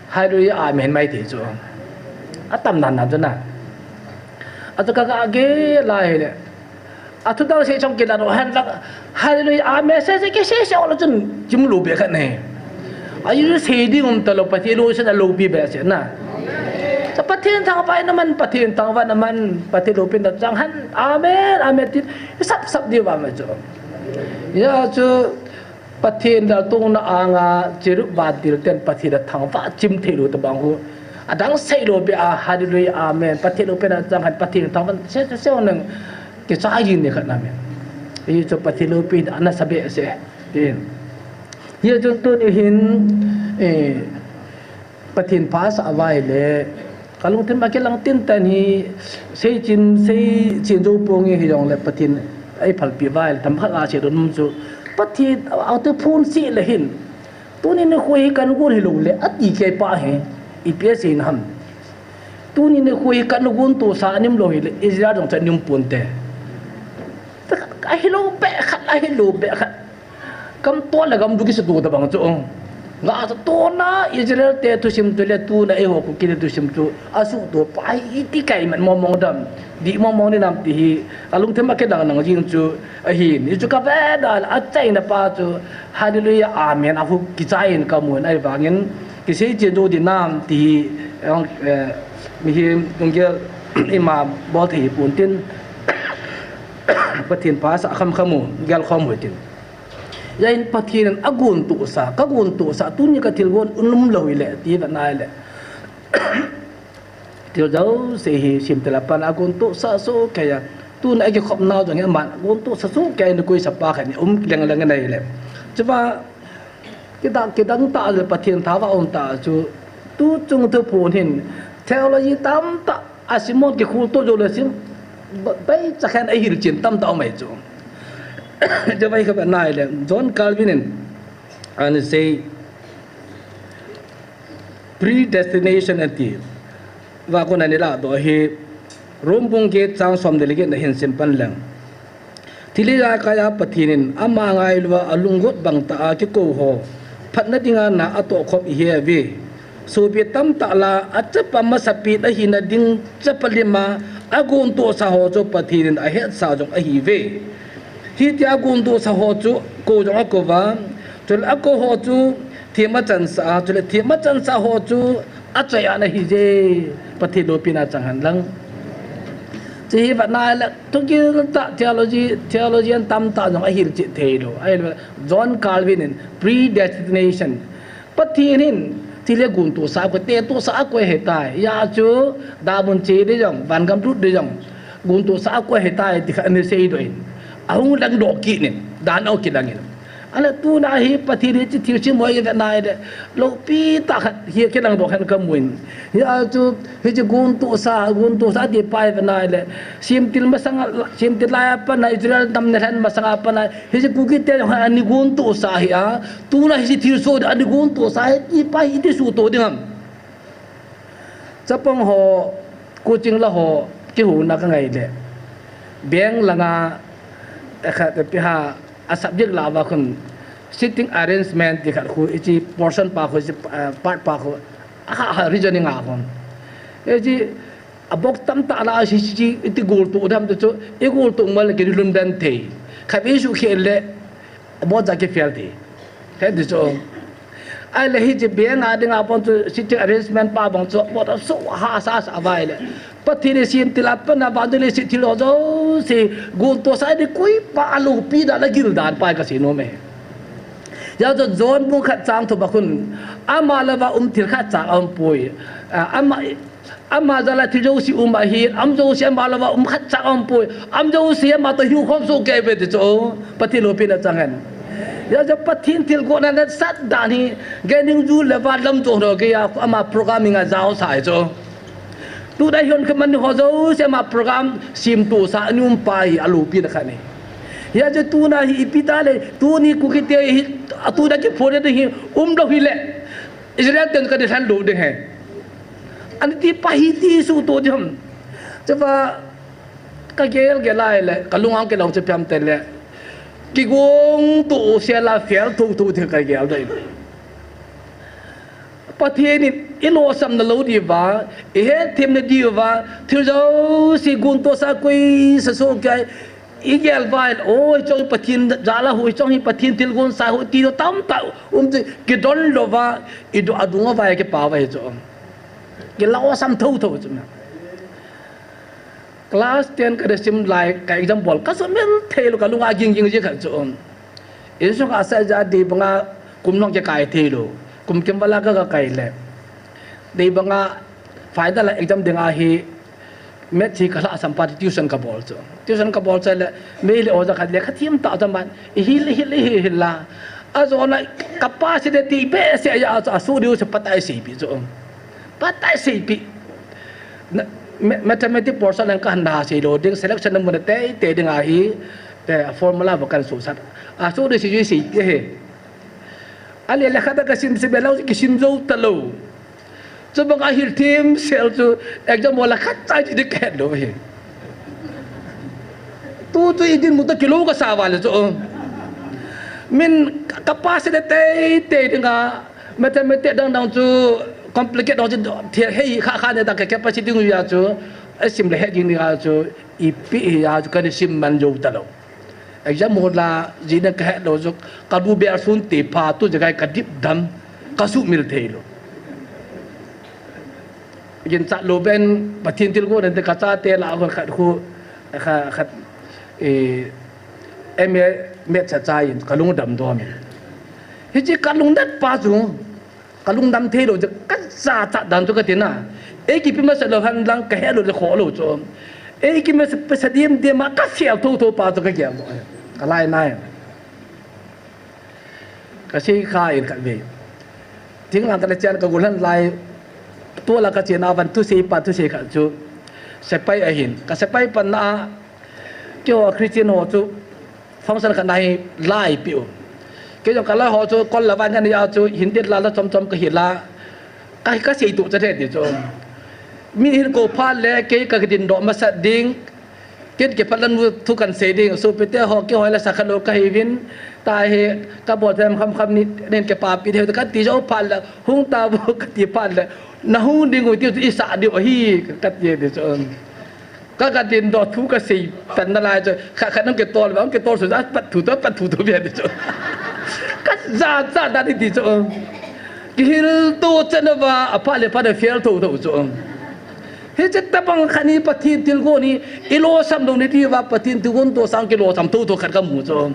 Hallelujah, Amen mai ti chu. Atam nan nan chu na. Achu kaga gel ahile, athu dang sei chang kilan o hen lang, Hallelujah, Amen sei sei kisei sei o la chun, chim lou be khat nei. Ahi, sei ding um talou, Pathen lou sei na, loupi behseh na. Sa Pathen thangvah in aman, Pathen thangvah in aman, Pathen loupina chang hen, Amen, Amen tin, sap sap diu va mai chu. Hijeh chun, Pathen laltouna anga cherub vantil ten Pathen athangvah chim thei lou tabang khu, adang sei lou beh a, Hallelujah, Amen, Pathen loupina chang hen, Pathen thangvah sei sei sei o nang, kichai jing ni khat na me. Hichu Pathen loupina ana sa behseh. Tin. Hijeh chun tuni hin, eh, Pathen pha asah uva ahile, kalungthim a kilang tin tan hi, sei chin, sei chin jou ponge hijongle Pathen eiphalpi uva ahile, themkhat a sei ding um chu, Pathen, atu phun sei le hin, tuni nikho hi kana gon hilou le, ati kei pa hi, ipi asei na ham. Tuni nikho hi kana gon tosa aum lou hile, Israel jong chu aum ponte. Ahilou beh khat, ahilou beh khat. Gam tol le gam duk kisuto tabang chu. Nga chu tuna Israel te thusim chu le tuna eiho Kuki te thusim chu asuhto pa hi iti kai man mong mong dam. Dih mong mong ding nam ti hi alungthim a kilang lang jing chu ahin. Hichu kave dan a achaina pa chu Hallelujah, Amen a khu kichai in kamun ahivangin kisei chen jou ding nam ti hi, eh, Mihem lunggel ima bol thei pon tin, Pathen pha sa kham kham u, gel khom u tin. Hijeh in Pathen in agontohsa, kagontohsa, tuni kathilgon umlou hile, ti vet nai le. Thil jouse hi semtil a pat a gontohsa soh kei a. Tuna kikhopnau jong hi aman gontohsa soh kei a, nikho sapa khat ni um leng leng nai le. Chua, kidang, kidang tah le Pathen thao a um tah chu, tu chung thuphon hin theology tamtah, a simon kikhol to jou le sim, ba-, bai chakhen a hilchen tamtah um ahi chu. Chua hi ka vet nai le, John Calvin in, ana sei, predestination ati. Va kon ani ladoh hi, Rom bung get chang som ni le get na hin sim pan leng. Thilha kaiya Pathen in ama ngailouva alunggot bang tah a kikou ho phatna dinga na atoh khop ihi uve. Sopi tamtah lah a chapa masapen ahina ding chapa lima agontohsa ho chu Pathen in ahetsa jong ahiuve. Hitia agontohsa ho chu kou jong akou va, chule akou ho chu themna chansah a, chule themna chansah ho chu achoi-at na ahije. Pathen loupina chang hen lang. Hiche hi vet nai le, thugil tah theology, theologian tamtah jong ahilchet thei lou. Ahile John Calvin in predestination. Pathen hin thil hi agontohsa akou, tetohsa akou ahitai. Hijeh chun damun che ding jong, vangam lut ding jong, gontohsa akou ahitai, ti khat ana seidoh in. Ahung langdoh kit in, dan a kilang in. Ahile tuna hi Pathen in hiche thilse mo hi vet nai le, loupi tah khat hi kilangdoh khat kamun. Hijeh chun, hiche gontohsa, gontohsa ti pa hi vet nai le, semtil masang a, semtil lai a pat a Israel nam nalhen masang a pat a, hiche Kuki te jong hi ana gontohsa hi a, tuna hiche thilsoh ana gontohsa hi, ti pa hi iti suhtoh ding ham. Chapang ho, coaching la ho, kihou na kangai le. Beng langa, eh, khat, eh, piha, a subject lah uva khun, seating arrangement ti khat khu, hiche portion pa khu, hiche, eh, part pa khu, a kha, kha reasoning a khun. Hiche, a box tamtah lah a, hiche, hiche, iti goltoh ding ham ti chu, i goltoh mo le kilhum den thei. Khatvei suhkhel le, Abot ja kifail thei. Hiti chu. Ahile hiche beng a dinga bang chu seating arrangement pa bang chu abot a soh hahsa sa vai le. Pathen in semtil a pat a vannoi leiset thil ho jouse gontohsa ding koi pa aloupi dan agil dan pa kasei nom e. Hijeh chun John bung khat chang thum a khun ama louva um thil khatcha aumpoi. A, ama Ama jal a thil jouse um ahin, ama jouse ama louva um khatcha aumpoi, ama jouse ama toh hiu khom soh kei uve ti chu, Pathen loupina chang hen. Hijeh chun Pathen thilgon a nasat dan hi, gei ning ju le van lam jo ho gei a, ama programming a jaosah ahi chu. Tuna hi hon khat man ho jouse ama program semtohsa ana um pa hi aloupina khat ahi. Hijeh chun tuna hi ipi ta le, tuni Kuki te hi, a tuna kiphon ding hi, umlou hile. Israel ten kanilhen lou ding ahi. Ani ti pa hiti suhtoh ding ham. Chua kagel gel a ahile, kalung a kilong chu ipi ham tile. Kigong to sela fail thotho ding kagel ding. Pathen in ilolhinna lou diuva, ihetthemna diuva, thil jouse gontohsa koi sa soh kei, igel vai, o, hiche hi Pathen jal a hu, hiche hi Pathen thilgon sa hu, ti tamtah um chu, kidon louva, idu adung a vai kipah vai chu. Kilolhin thotho chu. Class ten kana sim lai, ka exam bol, kasumil thei lou, kalung a ging ging ji khat chu. Insung a sa ja dei banga kum nung kikai thei lou. Kum kim vala ka, kakai le. Dei banga final exam dinga hi maths hi kalhasam pa tuition kabol chu. Tuition kabol chu le, mei le oja khat le, khathem tah chu aman, ihil, ihil, ihil, ihil la. Ajona capacity ti behseh a chu, asoh diu chu phat a iseipi chu. Phat a iseipi. Na, ma-, mathematics portion lang kahin na sei lou ding, selection na mun a teitei ding ahi, te formula va kan sohsah. Asoh diu chu iseipi ahi. Ahile lekha tah kasim sim lou, kisim jou talou. Chubang a hilthem sel chu exam hall a khatcha chu ding kahet lou ahi. Tu chu idinmun toh kilou kasa val chu. Min capacity teitei dinga mathematics dang dang chu complicate dang chu thil hei kha kha ne dang ka capacity ngu ya chu. Asim le het ding dinga chu ipi hi ya chu kana sim man jou talou. Exam hall a, jina kahet lou chu, kalu bel sun te pha tu jakai kadip dam, kasumil thei lou. Ginchat lou ben Pathen thilgon in ka chate lah a kon khat khu, kha-, khat, eh, M A Maths a chai in ka lungdam dom in. Hiche ka lungnat pa chu, ka lungdam thei lou chu, ka jachat dan chu ka ti na. Ei kipe masa lou hen lang ka he lou le kho lou chu. Ei kipe masa, pesa dim dim a ka fail tho tho pa chu ka gel. Ka lai nai. Ka sei kha in khat ve. Thinglhang ka le chen ka gulhan lai. Tua la ka chen a van thusei pa thusei khat chu. Sepai ahin. Ka sepai pan na a. Keiho Christian ho chu function khat na hi lai piu. Kei jong ka lai ho chu kol la van ani a chu Hindi la la chom chom ka hi la. Ka, ka sei tu cha the ti chu. Mi hin ko pha le kei ka din do masa ding. Ken kei phat lan thu kan sei ding. Sopite ho keiho la sa kha lou ka hi vin. Ta hi ka bol them kham kham ni nen kei pa pi the ka ti jo phat la. Hung ta bu ka ti phat la. Na hung ding u ti i sa di o hi ka ti ti chu. Ka, ka din do thu ka sei tan na lai chu. Kha, kha nang ke tol, nang ke tol su, a pat thu to, pat thu to bia di chu. Ka ja, ja da di di chu. Kihil to chen va, a pha le pha de fail to to chu. Hiche tabang khat hi Pathen thilgon hi, i losam lou ni ti va, Pathen thilgon to sang kilosam to to khat ka mu chu.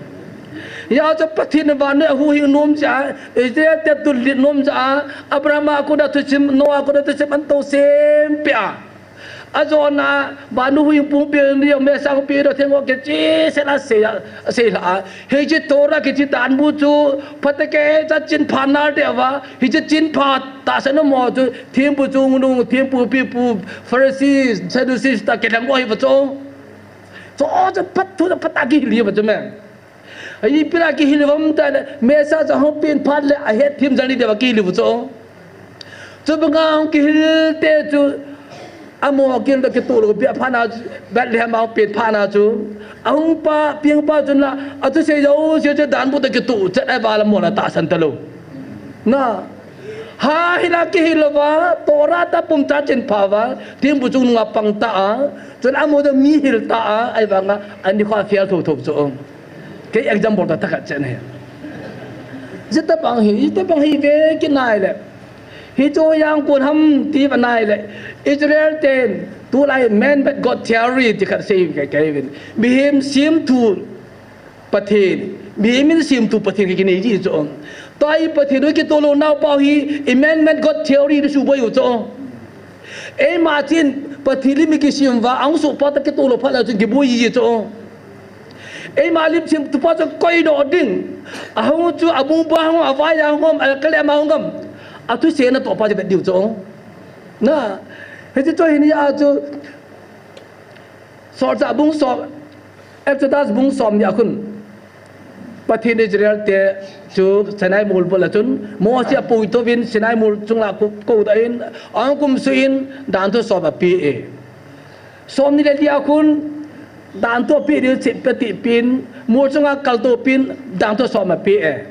Hia chu Pathen vannoi a huhhing nom cha, Israel te tulhit nom cha, Abraham a kon a thusim, Noah a kon a thusim an to sem pe a. Ajona, vannoi huhhing pumpi ni, Messiah pumpi ni, theng o ke chi, se la se, se la. Hiche Torah kiche dan bu chu, phatecha chin pha nal te va, hiche chin pha tahsan mo chu, thempu chungnung, thempu pipu, Pharisees, Sadducees ta kilhang o hi va chu. Chu chu phat thu phat a kihil va chu me. Ipi a kihil vam ta le, Messiah chu hung pen phat le, a het thim jal ni de va kihil va chu. Chu banga hung kihil te chu, amo kil ta kitu lou, pi a phat na, Bethlehem a hung pen phat na chu. A hung pa, piang pa chun la, a thusei jouse chu dan bu ta kitu, chet a va la mo la tahsan ta lou. Na, ha hi la kihil va, Torah ta pum ta chin pha va, thempu chungnung a pang ta a, chun amo ta mi hil ta a, ahivanga, ani kho fail tho tho chu. Kei example ta thakhat chen hi. Jita bang hi, jita bang hi ve kinai le. Hichu yang kon ham ti va nai le. Israel ten, tulai man made God theory ti khat sei ke ke vin. Mihem siam thu Pathen, mihem in siam thu Pathen ke kinei ji chu. Tua hi Pathen u kito lou nau pau hi, i man made God theory ni su boi u chu. Eima chin Pathen lim i kisiam va, ahung soh pa ta kito lou phat la chun kiboi ji chu. Eima lim siam tu pa chu koi doh ding. Ahung chu abung pa hung, avai a hung, a kale ama hung gam. A thusei na to pa chu vet diu chu. Na, hiche chu hin a chu. Solchah bung som, Exodus bung som ni a khun. Pathen Israel te chu Sinai mol bol a chun, Mose a pui to vin Sinai mol chunga ko, ko da in, ahung kum suh in, dan thu som a pe e. Som ni le li a khun, dan thu pe di chip pe ti pin, mol chunga kal to pin, dan thu som a pe e.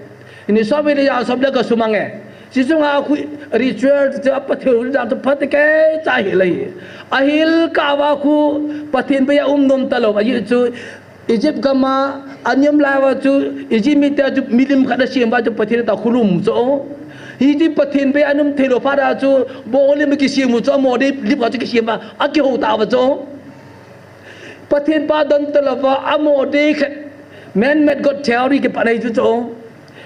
Ni som ni le li a som le ka sumang e. Hiche chunga khu ritual chu a Pathen u dan thu phat ke cha hi lai. A hil ka va khu Pathen be a um nom ta lou, a hi chu Egypt gam a, a niam lai va chu, Egypt mite chu milim khat a siam va chu Pathen ta khulum chu. Hiche Pathen be a um thei lou phat a chu, bong lim kisiam u chu, amo dei lim khat chu kisiam va, a kihou ta va chu. Pathen pa don ta lou va, amo dei khat, man made God theory kipat nei chu chu.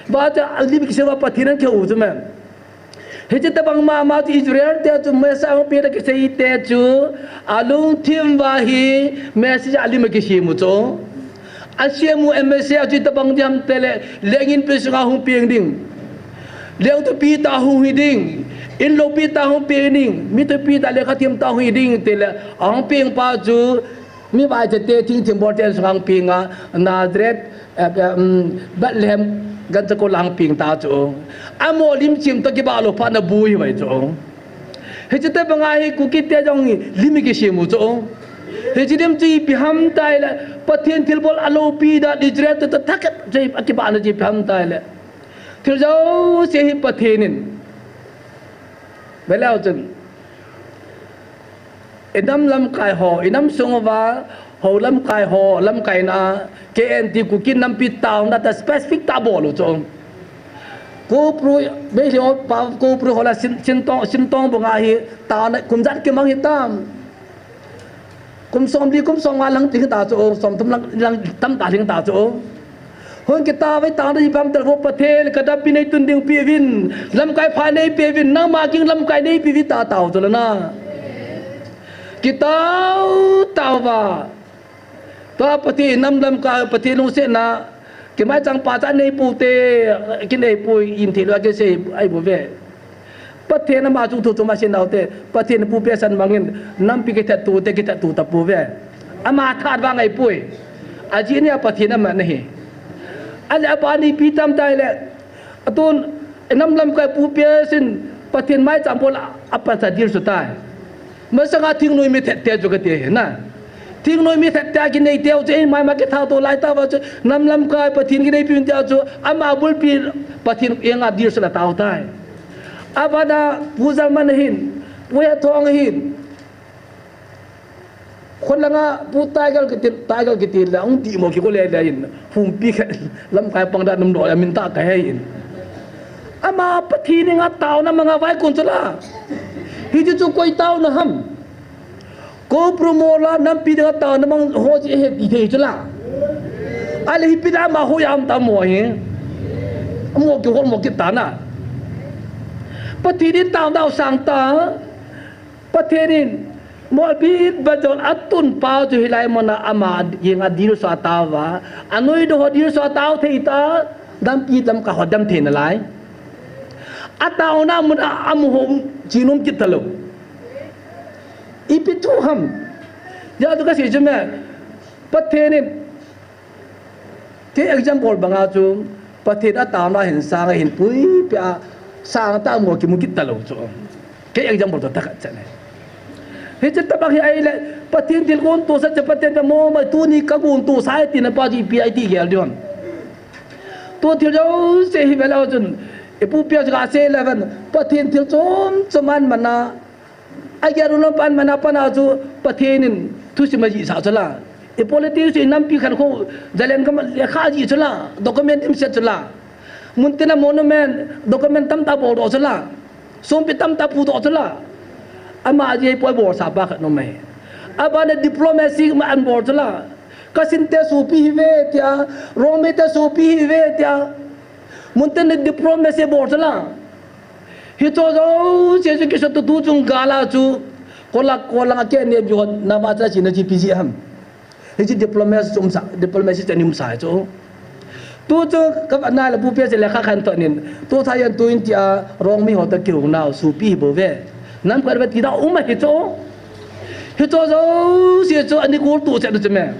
Va chu a lim kisiam va Pathen a kihou chu me. Hiche tabang mama chu Israel te chu Messiah hung pen a kisei te chu, a lungthim va hi Messiah a lim a kisiam u chu. A siam u Messiah chu tabang diam te le, lengin pi sunga hung peng ding. Lengthu pi ta hung hi ding. In lou pi ta hung peng ding. Mi thu pi ta le kha thim ta hung hi ding te le, a hung peng pa chu, mi vai te te thing thim bol te sunga hung peng a, Nazareth, eh, eh, um, Bethlehem gancha ko lang ping ta chu. Amo lim chim to kiba lou phat na bui vai chu. Hiche tabang a hi Kuki te jong lim kisiam u chu. Hiche lim chu ipi ham tai le, Pathen thilbol a loupi dan Israel te thakhat chu a kiba na chu ipi ham tai le. Thil jouse hi Pathen in. Ve leu chun. I nam lamkai ho, i nam sung uva, ho lamkai ho, lamkai na, K N T Kuki nampi taona ta specific ta bol u chu. Kopru, Meitei ho pa, Kopru ho la Sin, Sintong, Sintong banga hi, taona kum ijat kimang hitam. Kum somli, kum somnga lang ding ta chu, somthum lang, lang tam ta ding ta chu. Hung kitao vai taona hi bang tel vo Pathen, ka dampi nei tun ding pi vin, lamkai pha nei pi vin, nangma king lamkai nei pi vin ta tao chu la na. Kitao, tao va. Tua Pathen nam lamkai, Pathen lungsetna, kimai chang pa cha nei pu te, kinei pu in thei lo kisei ai bu ve. Pathen ama chung thu chuma sin nau te, Pathen pu pe san mangin, nampi kithat tu te, kithat tu ta pu ve. Ama that vang ai pui. Aji nia Pathen ama na hi. Ale apa ni pi tam tai le, Atun, inam lamkai pu pe sin, Pathen mai chang bol a, a pansa dil su tai. Masanga thingnoi mi that te chu ka ti hi na. Thingnoi mi that te a kinei teu chu, ei mai ma kitha to lai ta va chu, nam lamkai Pathen kinei pi un te a chu, ama bulpi Pathen enga dil su la tau tai. Abana pu Jalman hin, pu Hethong hin, Khon langa pu Tiger kiti, Tiger kiti la, hung ti mo ki ko le le in. Humpi khe, lamkai pang da num do ya min ta ka he in. Ama Pathen nga taona manga vai kun chu la. Hi chu chu koi taona ham. Kopru mo la nampi da taona mang ho ji he ti thei chu la. Ale hi pi da ma ho yam ta mo hi. Mo ki ho mo ki ta na. Pathen taona sang ta. Pathen in, molpi bajol atun pau chu hilai mona ama jeng a dil sa tau va, anoi do ho dil sa tau thei ta, dampi lamkai ho dam thei nalai. Ataona mona amu ho chinum kit talou. Ipi thu ham. Ya tu ka si chu me. Pathen in, Kei example banga chu, Pathen ataona hin sang a hin pui pia sang ta mo kimu kit talou chu. Kei example to takhat chan. Hi chu tabang hi ai le, Pathen thil gon tu sa chu Pathen ta mo ma tu ni ka gon tu sa ai ti na pa ji pi ai ti gel dion. Tu thil jo se hi vela chun, e pu pia ga se eleven, Pathen thil chom chom an mana, Agia rulon pan mana pana chu Pathen in thusim ajih sa chu la. I politics in nampi khan kho jalen kam le kha ji chu la. Document im set chu la. Muntina monument document tam ta bol do chu la. Sompi tam ta pu do chu la. Ama ji poi bol sa pa khat no mai. Abana diplomacy ma an bol chu la. Kasin te sopi hi ve tia, Rome te sopi hi ve tia. Muntina diplomacy bol chu la. Hicho jouse chu kisot tu tu chung gala chu, kola, kola ke ne jo na ba cha chi na chi pi ji ham. Hichi diplomacy chom sa, diplomacy cha nim sa chu. Tu chu ka ba na la bu pe se le kha khan to nin. Tu tha yan tu in ti a rong mi ho ta ki hung nau su pi bo ve. Nam kar ba ti da um a hicho. Hicho jouse chu ani kul tu cha du chu me.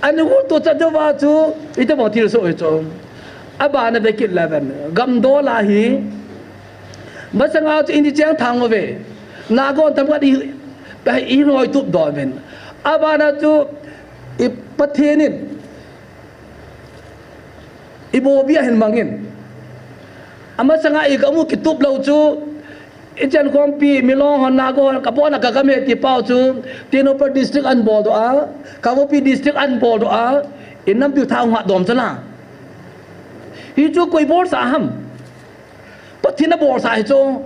Ani kul tu cha du ba chu, ita bo thil so hicho. Abana ve kit la ven. Gam do la hi. Masanga chu ini cheng thang ve. Nagon tam ka i, i noi tup do ven. Abana chu i Pathen in. I bo bia hin mangin. Amasanga i kamu kitup lo chu. I chan khompi, Milong hon Nago hon, ka pona ka kame ti pau chu. Tengnoupal district an bol do a. Kangpokpi district an bol do a. I nampi tha nga dom chu la. Hi chu koi bol sa ham. Pathen a bol sa hi chu.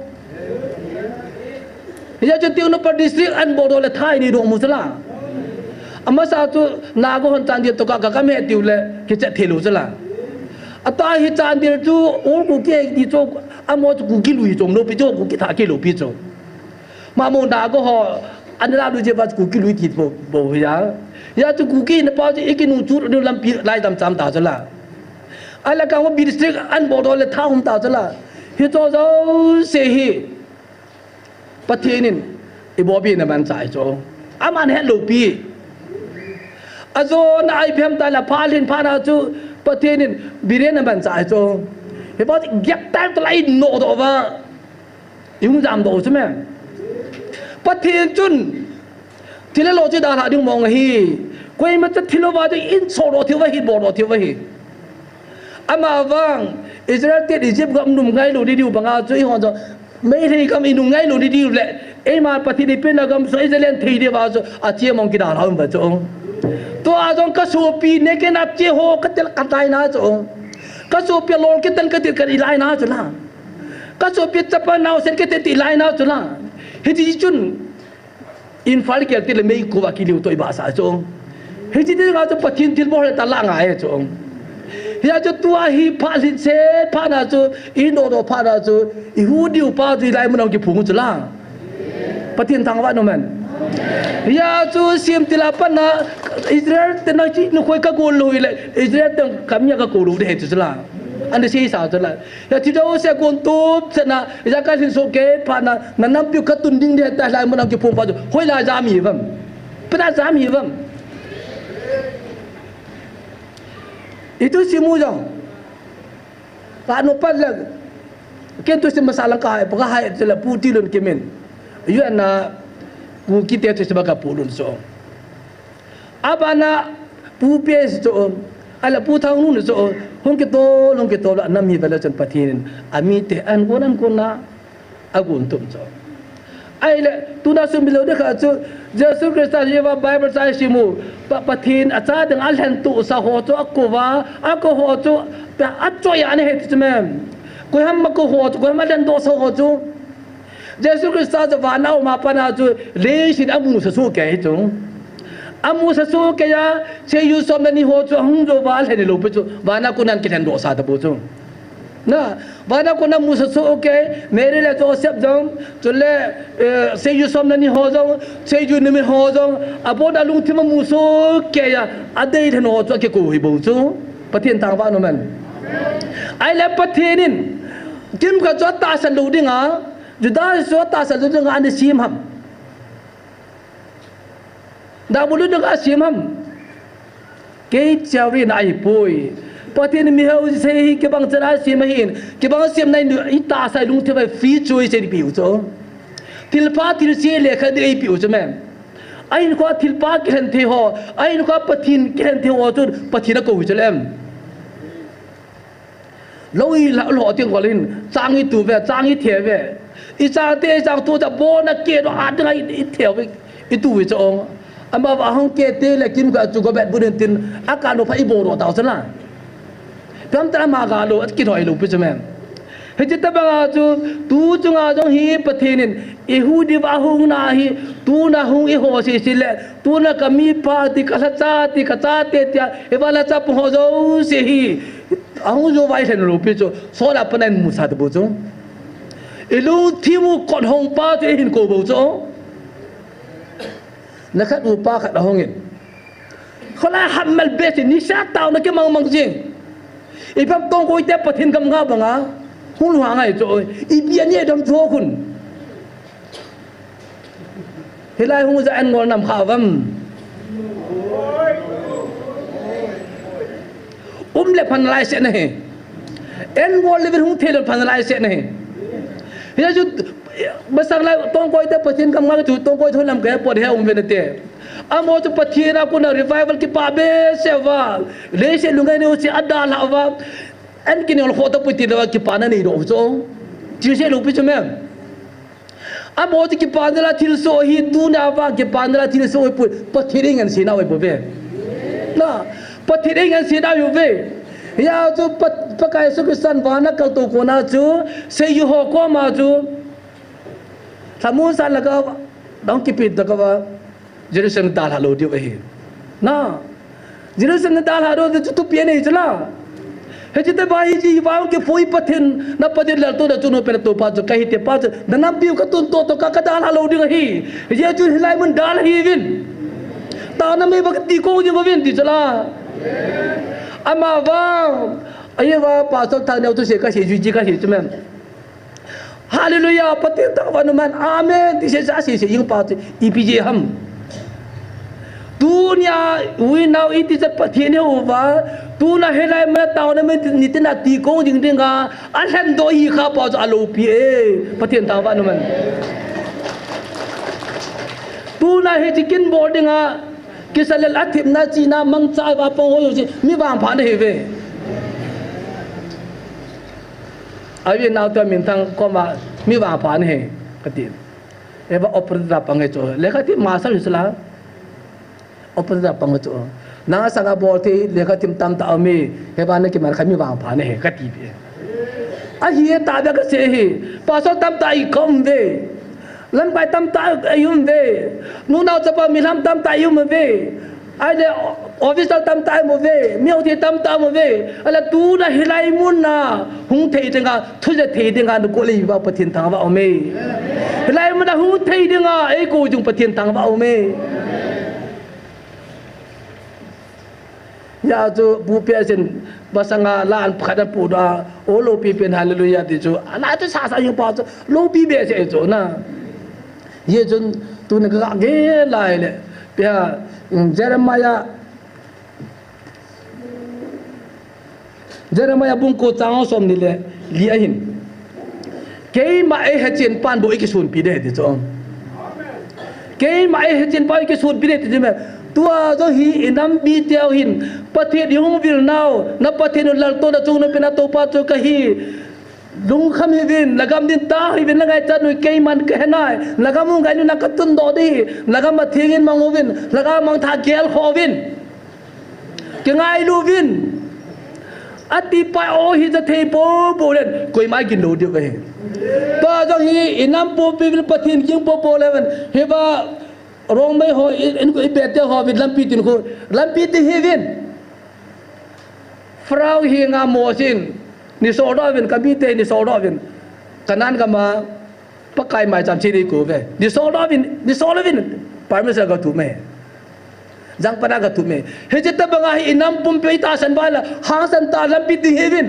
Hia chu Tengnoupal district an bol do le thai ni do mu chu la. Amasa chu Nago hon Chandel to ka ka ka me tiu le ki chet thei lo chu la. Ata hi Chandel chu ol Kuki ti chu amo chu Kuki lui chu no pi chu Kuki tha ki lo pi chu. Ma mo Nago ho an la du je ba Kuki lui ti bo bo ya. Ya chu Kuki na pa chu iki nu chu nu lampi lai dam cham ta chu la. Ala ka mo bi district an bol do le tha um ta chu la. Hi cho jouse hi. Pathen in i bo bi na man cha hi cho. Aman het lo pi. Ajo na ai phem ta la pha lin pha na chu Pathen in bi re na man cha hi cho. Hi bo gek ta to lai no do ba. I hung jam do chu me. Pathen chun thil lo chu dalha ding mong hi. Koima cha thil lo ba chu in so lo thil va hi bo lo thil va hi. Ama vang Israel te Egypt gam num ngai lo di diu banga chu i hon jo. Meitei gam i num ngai lo di diu le. Eima Pathen i pe na gam so Israel thei di ba chu a che mong ki dalha um ba chu. To a jong ka sopi ne ke na che ho ka tel ka tai na chu. Ka sopi a lol kiten kati ka ilai na chu la. Ka sopi a chapa naosen kiten ti ilai na chu la. Hiti chun Imphal kel ti le mei ko va kiliu to iba sa chu. Hiti ti nga chu Pathen thilbol le ta la ngai chu. Hia chu tua hi pha lhin se pha na chu, i no no pha na chu, i hu diu pa chu ilai mun ang kiphung chu la. Pathen thangvah in um hen. Hia chu Shittim til a pat na Israel te na chi nu khoi ka gol lou le Israel te kam ya ka ko lou de chu la. An de sei sa chu la. Hia thi dou se kon tup se na ya ka lhin so ke pha na na nampiu ka tun ding de ta lai mun ang kiphung pa chu. Hoi la jam hi vam. Pi na jam hi vam. Itu simu jong. Ka no pat le. Ken tu sim masa lang ka hai, pa ka hai, tila pu tilun kimin. Yu ana pu kite tu sim ka pu lun so. Abana pu pe so. Ala pu thang nun so. Hung kito, hung kito la nam hi vela chan Pathen. Ami te an gon an gon na. Agun tum cho. Ahile, tuna sum bilou de kha chu, Jesu Christa hi va Bible chai simu, pa, Pathen a cha ding a lhen tu sa ho chu, a ko va, a ko ho chu, pa, a choi a ne he chu mem. Ko ham ma ko ho chu, ko ham a lhen do sa ho chu. Jesu Christa chu vana uma pana chu, leisin a mu sa su ke hi chu. A mu sa su ke ya, se yu som na ni ho chu, hung jo va lhen lou pi chu, vana ko nan ki lhen do sa ta bu chu. Na, vana ko na mu sa so, okay, Mary le Joseph jong, chule, eh, seiju som na ni ho jong, seiju ni mi ho jong, abon a lungthim a mu so, okay ya, a dei lhen ho chu a kiko hi bou chu. Pathen thangvah in um hen. Ahile Pathen in, kimkhat chu a tahsan lou ding a, Judas chu a tahsan lou ding a, ani sim ham. Dah bulu ding a sim ham. Kei chawi na ai poi. Pathen mi hau sei hi kibang chan a sim ahin. Kibang sim na in i tahsa lungthim a fi chu i sei piu chu. Thilpha thilse le kha dei piu chu mem. Ahin kho thilpha kihen thei ho. Ahin kho Pathen kihen thei ho chu Pathen a ko hi chu lem. Lou i la, lou ti ngol in, chang i tu ve, chang i the ve. I chang te, i chang tu ta bon a ke do a ding a i, i the ve, i tu ve chong. Ama va hung ke te le kimkhat chu go bet bu den tin, a ka no pha i bo ro ta sa la. Pam ta ma ga lo, at ki thoi lo pi chu mem. Hichi ta ba ga chu, tu chu nga jong hi Pathen in, i hu di va hung na hi, tu na hung i ho si si le, tu na ka mi pa ti ka sa cha ti ka cha te tia, i va la cha pu ho jo si hi. Ahung jo vai lhen lou pi chu, so la pa na in mu sa ta bu chu. I lungthim u kon hong pa chu i hin ko bou chu. Na khat u pa khat ahung in. Kholai ham mal be si ni sa tau na ke mang mang jing. I pam tong koi te Pathen gam nga banga. Hung lu ha ngai chu. I bia ni dam chu khun. Hilai hung ja en ngol nam kha vam. Um le phan lai se na he. En ngol le hung the le phan lai se na he. Hia ju basang lai tong koi te Pathen kam nga tu tong koi thon lam ke pot he um ve na te. Amo chu Pathen a kuna revival ki pa be se va. Le se lungai ne u se ada la va. En ki ne ol kho ta pu ti la ki pa na nei do chu. Ti se lu pi chu mem. Amo chu kipana la thilsoh hi, tuna vang kipana la thilsoh hi pu, Pathen in ngan sina ve pu ve. Na, Pathen in ngan sina ve. Hia chu Pat-, Pakai Jesu Christan vana kal to kona chu, seiju ho koma chu, thamun san la ka, dong kipit ta ka va. Jerusalem dalha lou diu ahi. Na, Jerusalem dalha lou diu chu thupi anei chu la. Hichi te ba hi chi vang kipui Pathen, na Pathen laltouna chu nu pen to pa chu ka hi te pa chu. Na nampiu ka tun to to ka ka dalha lou ding ahi. Hichi chu hilai mun dalha hi vin. Taona mei ba ka ti ko ding vin ti chu la. Ama vang. Ahi va pastor Thangneo tu se ka se ju ji ka se chu mem. Hallelujah, Pathen thangvah in um hen. Amen. Ti se sa se se jing pa chu ipi jeh ham. Tunia, we now it is a Pathen he uva. Tuna hilai ma taona ma nitin a ti kong jing ding a. A lhen do hi kha pa chu a lopi e. Pathen thangvah in um hen. Tuna hichi kin bol ding a. Kisa le la thipna china mangcha va pang ho yo si. Mi vangpha na hi ve. Avi nau tua minthang koma mi vangpha na he, kati. Eva operator pang he chu. Le kati master hi sala. Operator pang he chu. Nang sanga bol thei lekha thiem tamtah aume, hiva na kiman kha mi vangpha nahi kati ve. Ahi e, tahbeh kasei hi, pastor tamtah i um uve. Lamkai tamtah i um uve. Nunao chapa mihem tamtah i um uve. Ahile officer tamtah i um uve. Mi houthei tamtah i um uve. Ahile tuna hilai mun a hung thei dinga, thujat thei dinga, nakou le uva Pathen thangvah aume. Hilai mun a hung thei dinga, eikou jong Pathen thangvah aume. Hijeh chun Pu P S in masanga la an pakhat apohdoh a, o loupi pen hallelujah ti chu. Ana chu sasa jing pa chu loupi behseh chu na. Hijeh chun tuni kagah gel lai le. Pia, mm, Jeremiah, Jeremiah bung ko chang som ni le li ahin. Keima eihechen pan bou ikisonpi ding ahi ti chu. Keima eihechen pan ikisonpi ding ahi ti chu me. Tua jong hi inam mite u hin, Pathen ihung vil nau, na Pathen u laltoh na chung na pen a Toupa chu kahi. Lungkham hih uvin, na gam din tao hih uvin, na ngaichat u keiman kahe nai. Na gam u ngai u na katundoh ding, na gam atheng in mang uvin, na gam mangthah gelkhoh uvin. Kingailu uvin. Ati pai o hi ja thei popo len, koima gin lou diu ahi. Tua jong hi inam popi uvin Pathen ging popo le uvin. Hiva Rongmei ho, in, in, i Bethel ho, uvin lampi tin khu. Lampi tin hi uvin. Pharaoh henga Mosi in, nei soldoh uvin, kamite nei soldoh uvin. Canaan gam a, Pakai maicham che ding kou ve. Nei soldoh uvin, nei sol uvin. Permission gathum e. Jangpan a gathum e. Hiche tobang a hi inam pumpi itahsan uva le, hangsan tah lampi tin hi uvin.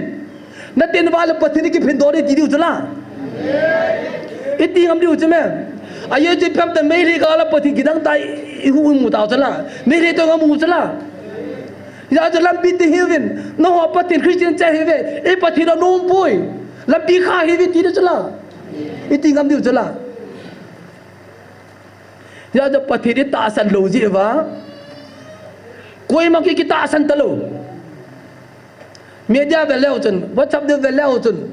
Na tin uva le Pathen in kiphin doh ding ti diu chu la. Iti ngam diu chu me. Ajeh chu ipi ham itile Meitei gal a Pathen kidang tah i, i hu i mu tau chu la. Meitei toh ngam u chu la. Hijeh chun lampi tin hi uvin. Nangho Pathen Christian che hi uve. I Pathen anom poi. Lampi kha hi uvin ti diu chu la. Iti ngam diu chu la. Hijeh chun Pathen itahsan lou jeh uva. Koima ki, kitahsan talou. Media ve leu chun, WhatsApp ding ve leu chun.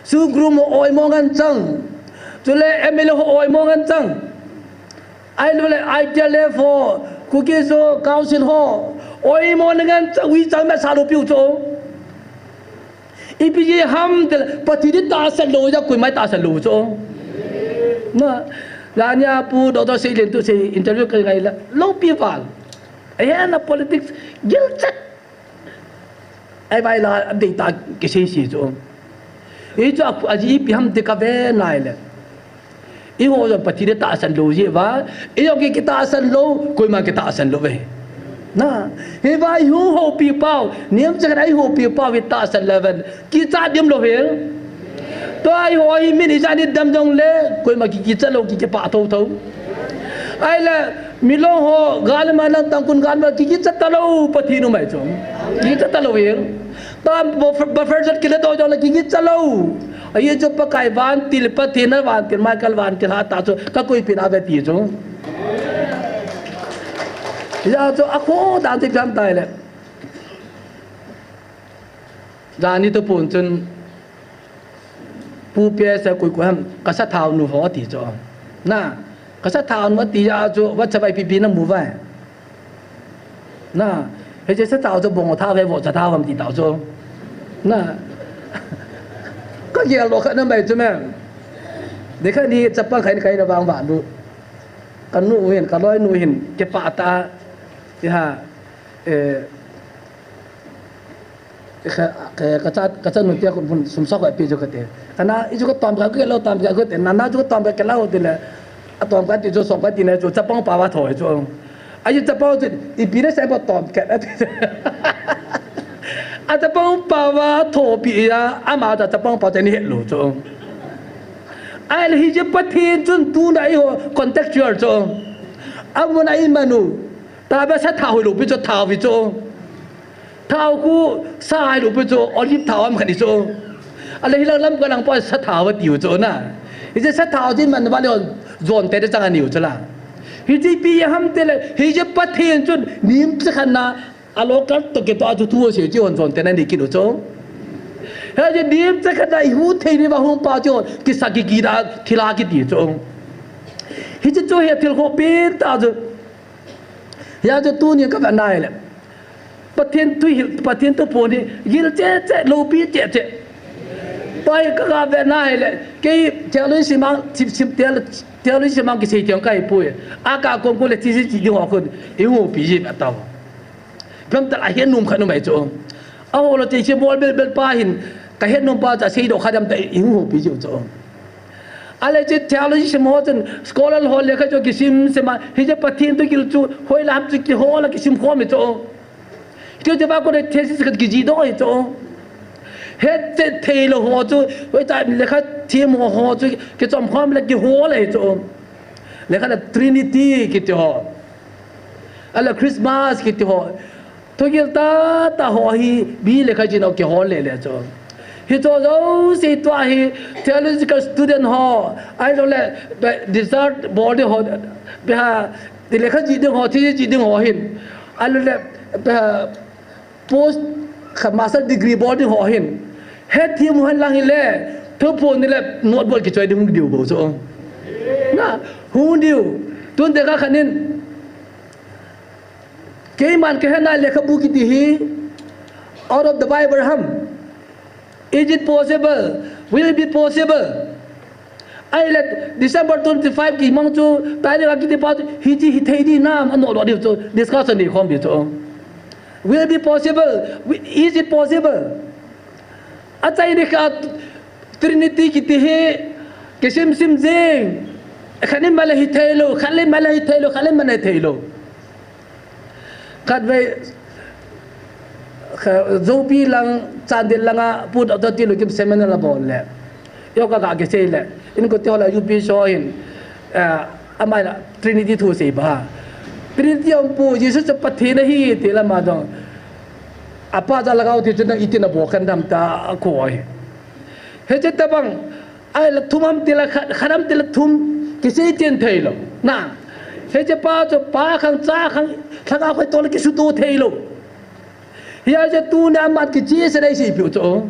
Sugrum ho oimo ngen chang. Chule M L A ho oimo ngen chang. Ahilou le I T L F ho, Kuki Zo Council ho, oimo ngen chang, ui chang me sa lou piu chu. Ipi jeh ham itile, Pathen itahsan lou jeh a koima itahsan lou chu. Na, jania Pu Doctor Seilientu sei interview kangai le, loupi val. Ahina politics gilchet. Ahivang la, adeitah kisei sei chu. Hichu a, ajeh ipi ham ti kave nai le. Eiho jong Pathen itahsan lou jeh uva, eiho ki, kitahsan lou, koima kitahsan lou ve. Na, hiva eiho houpi pau, niam chakhat a eiho pi pau hi tahsan lou ven, kichat diu lou hel. Tua eiho hi min ijat ni dam jongle, koima ki, kichat lou, ki, kipah thotho. Ahile, Milong ho, galma lang Tangkhul galma, ki, kichat talou, Pathen umai chu. Kichat talou hel. Tua buffer, buffer zone kile doh jongle ki, kichat lou. Ajeh chu Pakai vantil, Pathen a vantil, Michael vantil hatah chu, kakoi pin ave ti chu. Hijeh chun akhoh dan chu ipi ham itile. Jani tu pon chun, Pu P S a koi koi ham, kasathau nu ho ati chu. Na, kasathau nu ati jeh chu, WhatsApp a ipi ipi namu uva. Na, hiche sathau chu bong tha ve, vo sathau ham ti tau chu. Na, kagel lou khat na mai chu me. Nikhat hi chapang khat in ka in a vang vah lou. Kanu hin, kaloinu hin, kipah tah a. Ti ha, eh, Ka, ka, kachat, kachat nu tia kun phun sum sa ko pi jo kate. Kana, i jo ka tom ka, ka lo tom ka, ka te, nana jo ka tom ka, ka lo te le. A tom ka ti jo song ka ti ne jo, chapang pa va tho jo. A ji chapang ti, ipi ne sai ba tom ka. A chapang pa va tho pi ya, ama ta chapang pa te ni het lo jo. Ai le hi je Pathen chun tuna eiho contextual jo. Amun a i manu. Tahbeh sa thau hi lou pi jo thau hi jo. Thau khu sa hi lou pi chu, olive thau ham khat hi chu. Ale hilang lam kalang pa sathau ati u chu na. Hiche sathau chu iman uva le jon te chang ani u chu la. Hiche ipi ham tile, hiche Pathen chun nimcha khat na a local toh kitoh a chu thu asei chu hon jon te na ni kit u chu. Hiche nimcha khat na i hu thei ni va hung pa chu hon kisa kikit a thil a kiti chu. Hiche chu hi thil khoh pen tah chu. Hijeh chun tuni ka vet nai le. Pathen thu hil, Pathen thu pon hi gil cheh cheh, loupi cheh cheh. Tua hi ka, ka vetna hile, kei theology simang, sim, sim, theolo-, theology simang kisei teng kahi poi. A ka kom ko le thesis chi ding ho khun, i hung houpi ji ve tao. Ipi ham itile ahet nom khat um ahi chu. Ahol lou thei chu bol bel bel pa hin, ka het nom pa chu asei doh kha dem ta i hung houpi ji chu. Ahile chu theology sim ho chun scholar ho lekha chu kisim sim a, hiche Pathen thu gil chu hoilai ham chu kihol a kisim khom hi chu. Hiche pa ko le thesis khat kijih doh hi chu. Het cheh thei lou ho chu, hoitah lekha them ho, ho chu kichom khom le kihol ahi chu. Lekha le Trinity kiti ho. Ahile Christmas kiti ho. Thugil tah tah ho hi B lekha jin a kihol le le chu. Hiche jouse tua hi theological student ho, ahilou le, be, research bol ding ho, be ha, lekha jih ding ho, thesis jih ding ho hin. Ahilou le, be ha, post kha master degree bol ding ho hin. Hethem u hen lang hile, thuphon ni le note bol kichoi ding hung diu bou chu. Na, hung diu. Tun te ka khanin. Keiman kahetna lekhabu kiti hi out of the Bible ham? Is it possible? Will it be possible? Ahile December twenty-five kimang chu, tarik a kiti pa chu, hiche hithei ding ham, anodoh diu chu, discussion nei khom diu chu. Will it be possible? Wi-, is it possible? Achaina kha Trinity kiti hi kisim sim jing. Khat in man le hithei lou, khat in man le hithei lou, khat in man le hithei lou. Khatvei, kha, Zopi lang, Chandel langa, Pu Doctor Tilukim seminar abol le. Yoga ga kisei le. Inkote ho la U P so hin, eh, ama la Trinity thu sei ba. Trinity um pu, Jesu chu Pathen ahi ti la ama jong. Apa cha Lhagao Theng chu nang iti na bol khen dem ta akoi. Hiche tabang, ahile thum ham ti la khat, khat ham ti la thum, kisei chen thei lou. Na, hiche pa chu Pa khang, Cha khang, Lhagao khoi to le kisuto thei lou. Hijeh chun tuni a amat kicheh seh ding isei piu chu.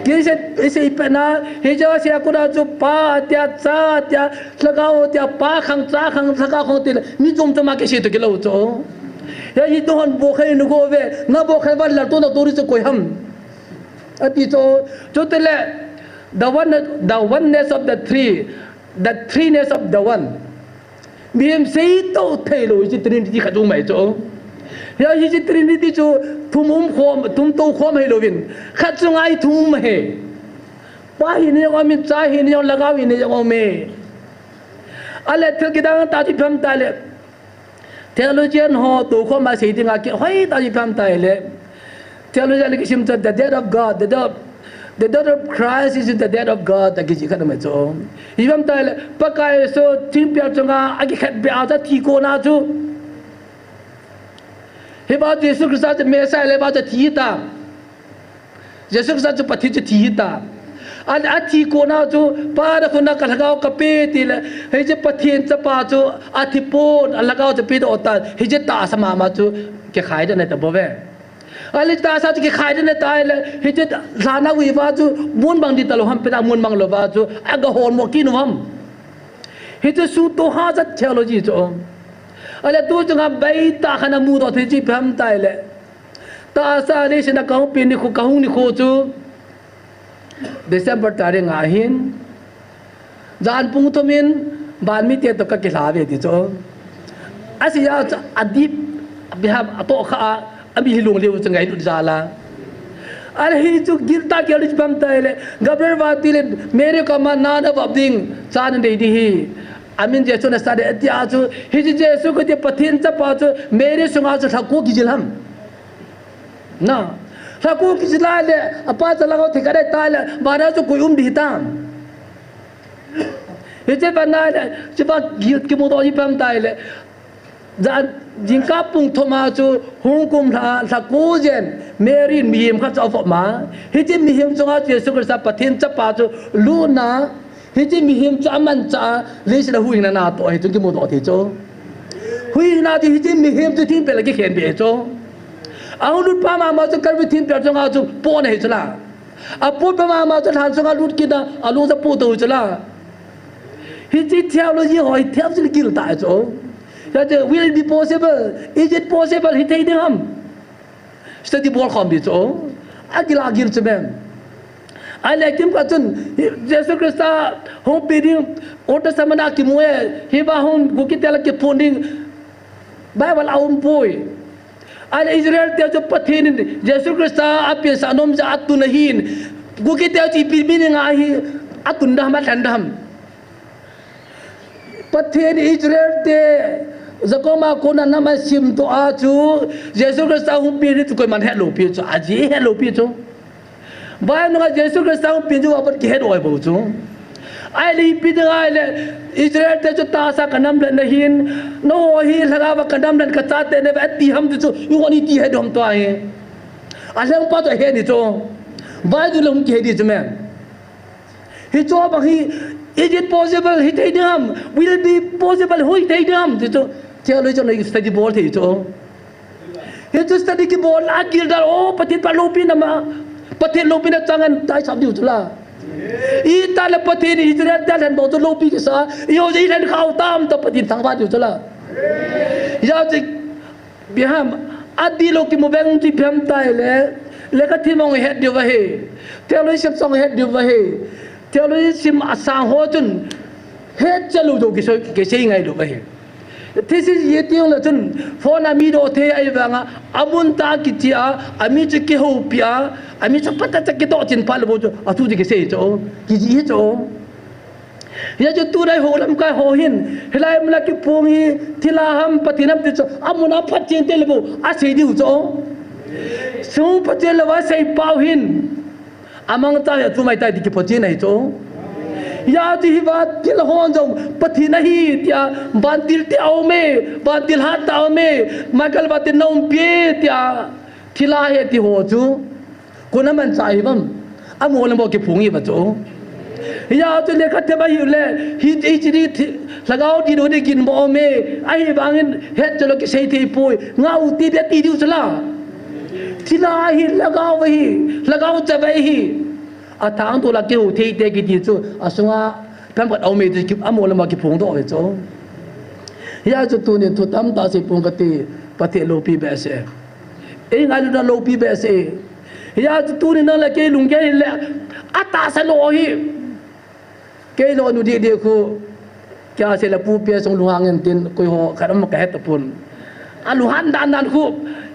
Kisei, isei peh na, hijeh a sia kuna chu Pa tia, Cha tia, Lhagao tia, Pa khang, Cha khang, Lhagao khang ti le, mi chom chom a kisei to kilou chu. Hijeh hi tu hon bol khen nu go ve, na bol khen van la tu na tu ri chu koi ham. Ati chu, chutile, the one, the oneness of the three, the threeness of the one. Mihem sei to thei lou, hiche Trinity khat um ahi chu. Hia hiche Trinity chu thum um khom, thum to khom hi louvin. Khat chunga hi thum um ahi. Pa hina jong um in, Cha hina jong, Lhagao hina jong um e. Ahile thil kidang tah chu ipi ham tile. Theologian ho to khom a sei dinga kihoi tah chu ipi ham tile. Theology a kisim chu the death of God, the death, the death of Christ is the death of God, a kijih khat um ahi chu. Ipi ham tile, Pakai Jesu thingpel chunga akikhetbeh a chu athi kona chu. Hiba Jesu Christa chu Messiah le ba chu athi ta. Jesu Christa chu Pathen chu athi ta. A, athi kona chu, Pa na khut a ka lhagao kape tile, hiche Pathen chapa chu athi pon, a lhagao chu ape doh ta, hiche tahsa mama chu kikhai ding ahi ta bou ve. Ahile tahsa chu kikhai ding ahi tile, hiche lhana uva chu mun mang ding talou ham, pena mun mang louva chu, aga holmo kit u ham. Hiche suhtoh hahsat theology chu. Ahile tu chunga baitah khat a mudoh thei chu ipi ham tile. Tahsa leiset a kahung pen nikho, kahung nikho chu. December tarik nga hin, jan pung thum in, banmite toh kakilha uve ti chu. Asei a chu adip, abiham, atohkha a, ami hi lunglhai u chu ngailut jal a. Ahile hichu giltah gel ding ipi ham tile, Gabriel vang tile, Mary koma nana vop ding, cha nadei ding ahi. Amin Jesu nasah ding, ati a chu, hiche Jesu kiti Pathen chapa chu, Mary sunga chu lhaku kijil ham. Na, lhaku kijil a le, apa cha lhagao theng khat ahi ta le, vana chu koi um ding hitam. Hiche vana le, hiche va gil kimudoh ji pam tile, jan, jingkah pung thum a chu, hung kum lha, lhaku jen, Mary in mihem khat chu avop ma. Hiche mihem chunga chu Jesu Christa Pathen chapa chu, lutna, Hiche mihem chu amanchah a, leiset a huhhingna natoh ahi chu kimudoh thei chu. Huhhingna chu hiche mihem chu thingpel a kikhenbeh ahi chu. Ahung lut pa mama chu Calvary thingpel chunga chu pon ahi chu la. Apot pa mama chu lhan chunga lut kit a, alung chu apohtou chu la. Hiche theology ho hi theology giltah ahi chu. Hiche, will it be possible? Is it possible? Hithei ding ham? Study bol khom di chu. Agil agil chu mem. Ahile kimkhat chun, Jesu Christa hung pi ding, Old Testament a kimu e, hiva hung Kuki te la kiphun ding, Bible a um poi. Ahile Israel te chu Pathen in Jesu Christa apinsah nom jeh a atun ahin, Kuki te chu ipi meaning ahi, atun dam, athan dam. Pathen in Israel te Jacob a kona nam asim toh a chu Jesu Christa hung pi ding chu koiman het lou pi chu, ajeh het lou pi chu. Bible nunga Jesu Christa hung pi chu apat kihet oi bou chu. Ahile ipi ding ahile Israel te chu tahsa ka nam lhen nahin, nangho hi lhagao va ka nam lhen ka chate nave ati ham ti chu, i hon iti het dom toh ahi. Alhangpa chu ahet di chu. Bible le hung kihet di chu mem. Hichu bang hi, is it possible? Hithei ding ham? Will be possible? Hithei ding ham? Ti chu, theology chun study bol thei chu. Hichu study kibol a gilda, o, Pathen pa loupina ma. Pathen loupina chang an tai sap diu chu la. Itale Pathen Israel te lhen bou chu loupi kisa. Iho jeh i lhen khao tam ta Pathen thangvah diu chu la. Ijeh chu Ipi ham, adih lou kimu veng chu ipi ham tile, lekhathim hung het diu ahi, theology subject hung het diu ahi, theology sim asang ho chun, hetchet lou joh kisei, kisei ngai lou ahi. Thesis iti jongle chun, phone a mi doh thei ahi vanga, amun tah a kiche a, ami chu kihoupi a, ami chu phatah cha kidoh chin phat lou bou chu, athu chu kisei chu, kijih hi chu. Hijeh chun tuna i hou lamkai ho hin, hilai muna kiphong hi, thilha ham, Pathen ham ti chu, amun a phatchen te le bou, asei diu chu. Sung phatchen lou a seipau hin, amangcha hi athumai tai ti kiphatchen ahi chu. Hijeh chun hiva thilha hon jong, Pathen ahi tia, vantil te aum e, vantil hat tah aum e, Michael vantil na umpi e tia, thilha ahi ti ho chu. Kona manchah hi vam. Amaho le amaho kiphong hi va chu. Hijeh chun lekha them ahiu le, hi, hiche di thi, lhagao di doh di gin bou aum e. Ahivangin hetchet lou kisei thei poi. Ngah u ti beh ti diu chu la. Thilha hi lhagao ahi, lhagao chavai ahi. Athang tah la kihou thei te kiti chu. Asunga pem khat aum e ti chu amaho le amaho kiphong doh ve chu. Hijeh chun tunin thu tamtah sei pong kati, Pathen loupi behseh. Ei ngailutna loupi behseh. Hijeh chun tuni nang le kei lunggel hile, atahsa lou hi. Kei lou nu didi khu, kei a sei le pu pia sung lunghang in tin, koi ho khat am kahet tapon. Alunghang dan dan khu,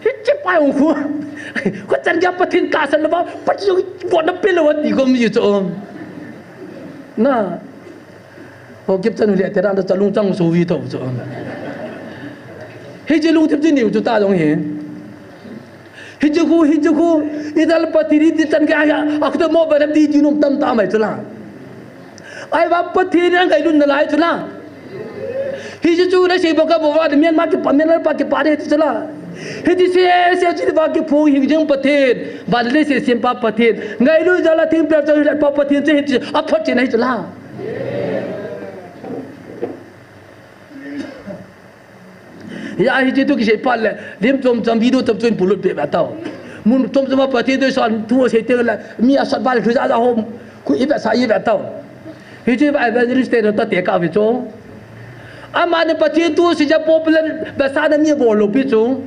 hiche pa jong khu. Khu chan gei Pathen tahsan lou va, Pathen jong votna pe lou ati khom ji chu. Na. Ho kip chan u le te dan da chalung chang so vi tho chu. Hiche lungthim chu niu chu ta jong hi. Hiche khu, hiche khu, idal Pathen hi ti chan gei a, a khu ta mo ba dam ti ti nom tamtah mai chu la. Ahivang Pathen in angailutna lai chu la. Hiche chu nasei bou ka bou va, Myanmar kipa, Myanmar pa kipa de ti chu la. Hiche sese chu va kiphong hing jeng Pathen, van le leiset sempa Pathen. Ngailut jal a thingpel chang hilet pa Pathen chu hiche aphatchen ahi chu la. Hijeh a hiche thu kisei phat le, lim chom chom video chom chom in polut peh peh tao. Mun chom chom a Pathen toh son thu asei teng le, mi asot val thu ja ja hom, khu i vetsah i ve tao. Hiche va evangelist te toh tekah ve chu. Amani Pathen thu asei ja popular vetsahna mi abol lou pi chu.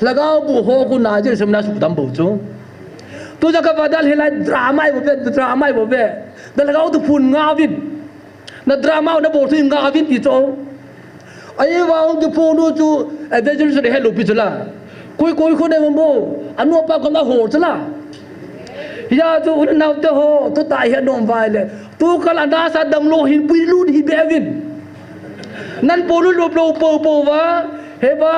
Lhagao boh ho khu na jeng sem na sudam bou chu. Tu ja ka vadal hilai drama i bol ve, drama i bol ve. Na lhagao thu phun ngah uvin. Na drama na bol thu ngah uvin ti chu. Ahivang kiphong nu chu evangelist ne helou pi chu la. Koi koi khu ne mo. Anu apa kom na ho chu la. Hijeh chun u le nao te ho, tu ta hi anom vai le. Tu kal a nasa damlou hin puilut hi be uvin. Nan polut lou pou pou va. Hiva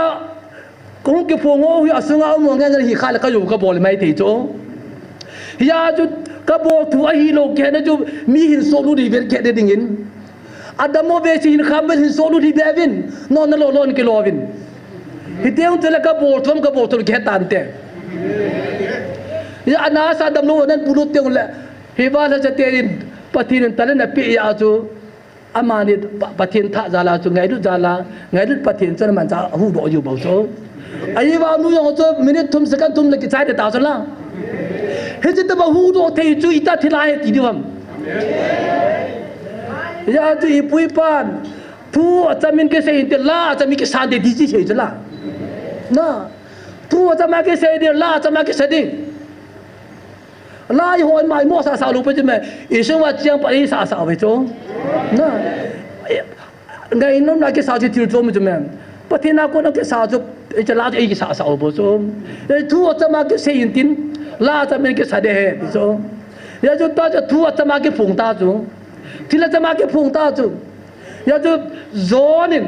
Kong kiphong ho hi asunga um ngen ngen hi kha le ka jou ka bol mai thei chu. Hijeh chun ka bol thu ahilou kei na chu mi hin solut hi vel kei ding in. Adam mo ve si hin kham vel hin solut hi ve vin. Non na lo lon kilo vin. Hiti un chule ka bol thu am ka bol thu kei tante. Hijeh a nasa damlou nan polut teng le. Hiva la cha te in Pathen in talent apeh a chu. Amani Pa-, Pathen thah jal a chu ngailut jal a, ngailut Pathen chun aman cha huhdoh jiu bou chu. Ahivang nu jong chu minute thum second thum le kichai de ta chu la. Hiche tobang huhdoh thei chu itah thil ahi ti diu ham. Hijeh a chu ipu ipan thu achamin kisei inte la, achamin kisan te ti chi sei chu la. Na. Thu achama kisei ding, la achama kisei ding. La ihon mai mo sasa lou pe chu me. Isung a chiang pa i sasa ve chu. Na. Ngai nom na kisa chu thil chu mi chu me. Pathen a kona kisa chu, i cha la chu i kisasa u bo chu. E thu achama kisei in tin. La achama kisa de he ti chu. Ya chu ta chu thu achama kiphong ta chu. Thil achama kiphong ta chu. Ya chu John in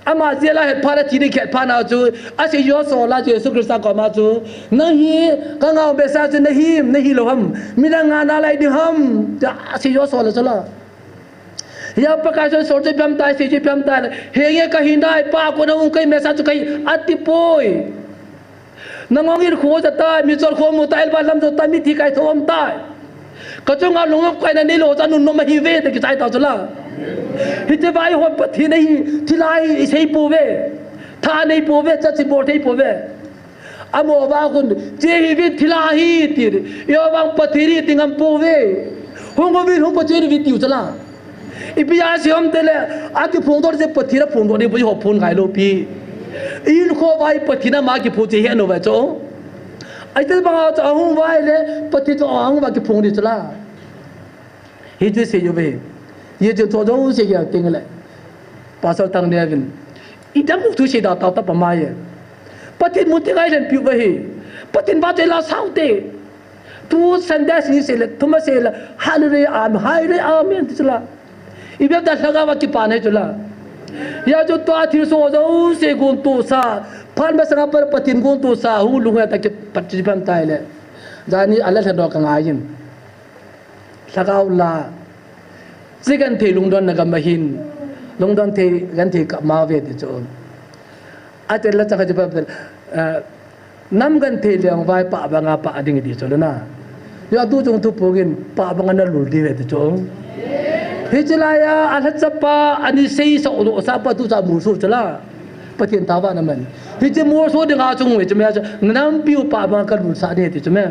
Ama jela het phat a thi ding khet phat na chu, asei Joshua la Jesu Christa koma chu, "Nang hi ka ngau besa chu na him, na hilou ham? Midang ngah nalai ding ham?" Tia asei Joshua la chu la. Ya Pakai Jesu chu ipi ham tai, asei chu ipi ham tai. Henge ka hin dai, Pa kona hung kei mesa chu kei ati poi. Nangong in kho ja tai, mi chol kho mu tai, el ba lam jo tai, mithi kaithou um tai. Ka chunga lungnom kaina neilou cha nunnom ahi ve, ti kichai ta chu la. Hiche vai hon Pathen ahi, thilha hi isei pouve. Tha nei pouve, cha chi bol thei pouve. Amo va khun, che hi ve thilha hi ti. Io vang Pathen hi ti ngam pouve. Hung ko ve hung Pathen ve tiu chu la. Ipi asei ham tile, akiphong doh chu Pathen aphong doh ding, Pathen ho phon ngai lou pi. In kho vai Pathen ama kiphong chu he nou vai chu. Aite banga chu ahung vai le, Pathen chu ahung vai kiphong ding chu la. Hichu sei uve. Ye chu chu jouse kei a teng le. Pastor Thangneovin. Idam thu sei da tao ta pa mai ye. Pathen mun ti ngai len piu va hi. Pathen va chu la sao te. Tu Sunday ni sei le, thuma sei le, hallelujah, amen, hallelujah, amen, ti chu la. Ipi ham tia lhagao va kipa nei chu la. Ya chu tua thilsoh jouse guntoh sa, phat masanga pat Pathen guntoh sa, hu lung ya ta kipat chu ipi ham tai le. Jani a la lhen doh ka ngai in. Lhagao la. Chi genthei lungdon na gam ahin. Lungdon thei, genthei kap ma ve ti chu. Ate la cha kha chu pa, eh, Nam genthei leng vai pah banga pah ding ti chu le na. Yo tu chung thu pungin pah banga na lul ding ve ti chu. Hiche laiya, alhachapa, ani sei sa u lo sa pa tu cha mu su chu la. Pathen thangvah na man. Hiche mu su dinga chung ve chu me chu. Nampiu pah banga ka lul sa ding ti chu me.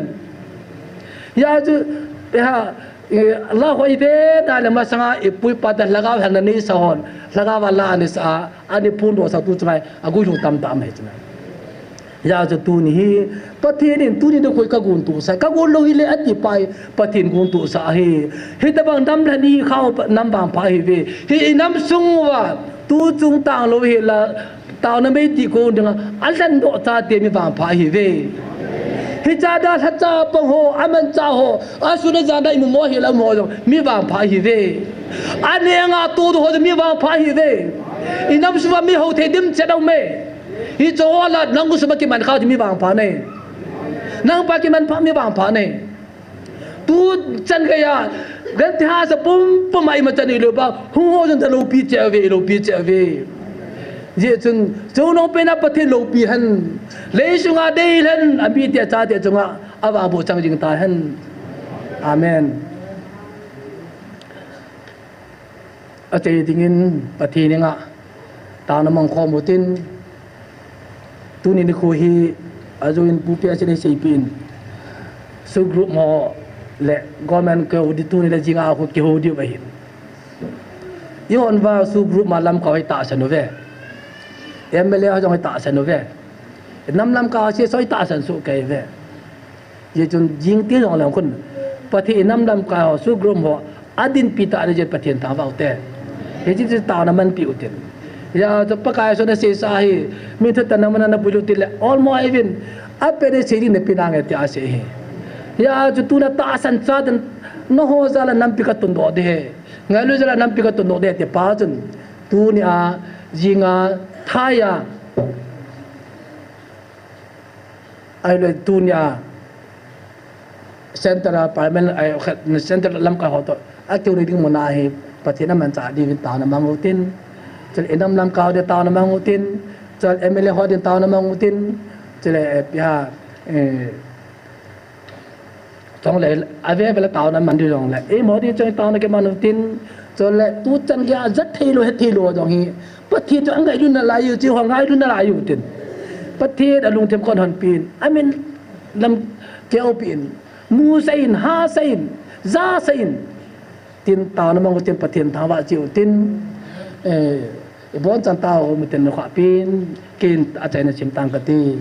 Ya chu, pe ha, Eh, la hoi ve na le masanga ipu ipa te lhagao helna nei sa hon, lhagao va la ani sa, ani phondoh sa tu chunga, agui lhung tam tam hi chunga. Ya chu tuni hi, Pathen in tuni nikho hi ka guntoh sa, ka gun lou hi le ati pai, Pathen guntoh sa hi. Hitabang nam lhani khao nam vangpha hi ve. Hi i nam sung uva, tu chung tang lou hi la, Taona mei ti ko dinga, alhen doh chate mi vangpha hi ve. Hiche a da lhacha pang ho, amancha ho, asun ajan a imu mo hi la mo jong, mi vangpha hi ve. Anenga tu tu ho mi vangpha hi ve. I nam sunga mi ho thei dim chet dau me. Hiche ho la nang sunga kiman kha mi vangpha nei. Nang pa kiman pha mi vangpha nei. Tu chan geiya, genthei hahsa pumpum a ima chan ilou ba, hung ho jong ta loupi cheh ve, loupi cheh ve. Hijeh chun, chungnung pena Pathen loupi hen, leisunga dei hen, amite achate chunga, avangboh chang jing ta hen. Amen. Achei dingin Pathen henga taona mang khom utin, tuni nikho hi ajoin pupi asin seipin, SoO group ho le government kihou di tuni le jinga khu kihou diu ahin. Ihon va SoO group ma lamkai ho hi tahsan uve. M L A ho jong hi tahsan uve. Nam lamkai ho C S O hi tahsan soh kei uve. Hijeh chun jing ti jong leng khun Pathen i nam lamkai ho, SoO group ho, adinpi tah le jeh Pathen thangvah ute. Hiche chu taona manpi utin. Hijeh chun Pakai Jesu na seisa hi, mi thutan na mana na bui lut le, olmo ivin, apet le sei ding na pe nange ti asei hi. Hijeh chun tuna tahsan cha den, nangho jal a nampi ka tundoh ding ahi. Ngailu jal a nampi ka tundoh ding ahi ti pa chun, tunia, jinga, thaiya, Ahilou tunia Central Parliament, ai, khat, Central lamkai ho toh akiu ding muna hi Pathen amanchah diuvin taona mang utin. Chule i nam lamkai ho din taona mang utin. Chule M L A ho din taona mang utin. Chule, eh, ipi ham, eh, Chule, ave ave le taona man diu jongle, eimo din chang taona kiman utin, chule, tu chan geiya jat thei lou, het thei lou jong hi, Pathen chu angailutna lai u, chu ho ngailutna lai utin. Pathen alungthim kon hon pin, amin lam keu pin, mu sa in, ha sa in, ja sa in, tin taona mang utin Pathen thangvah cheh utin, eh, ibon chan tao mu tin na khah pin, ken achaina sim tang kati.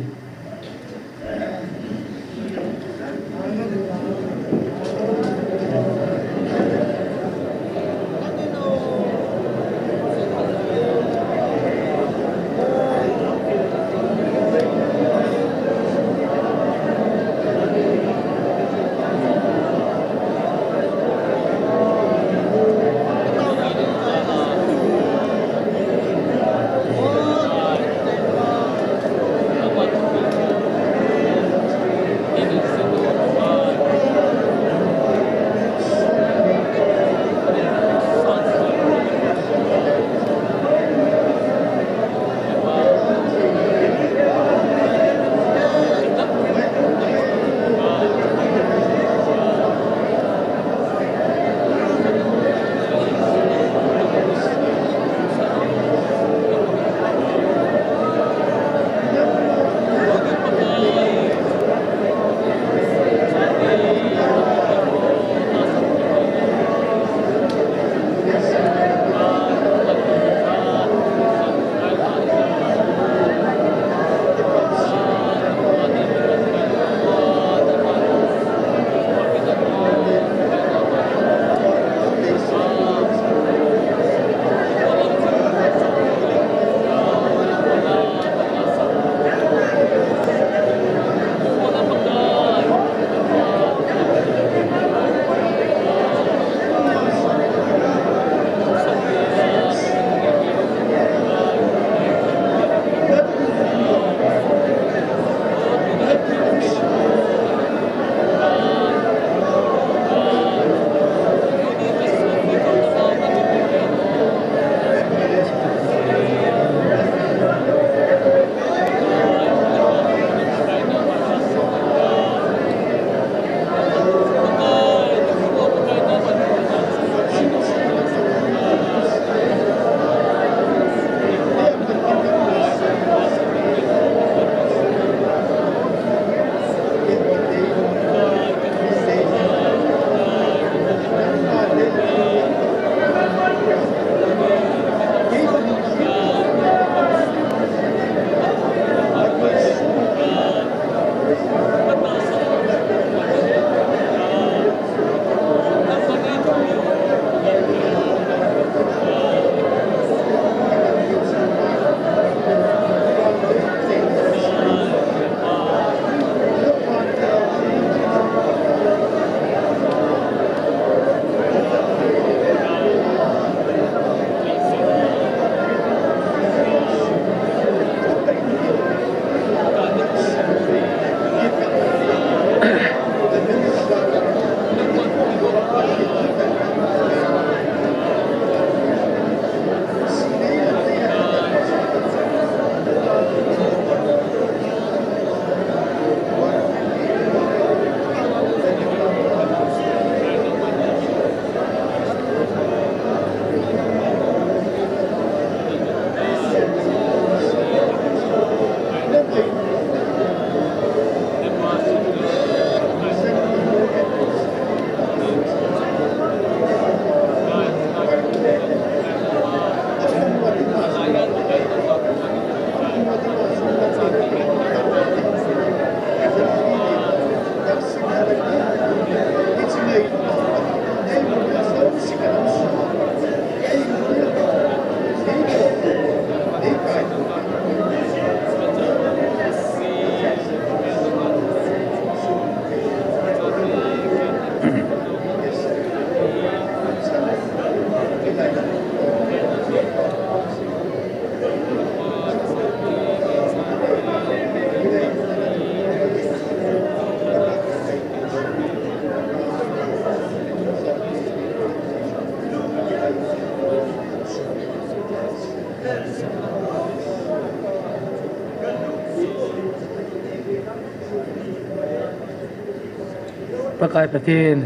Pakai Pathen,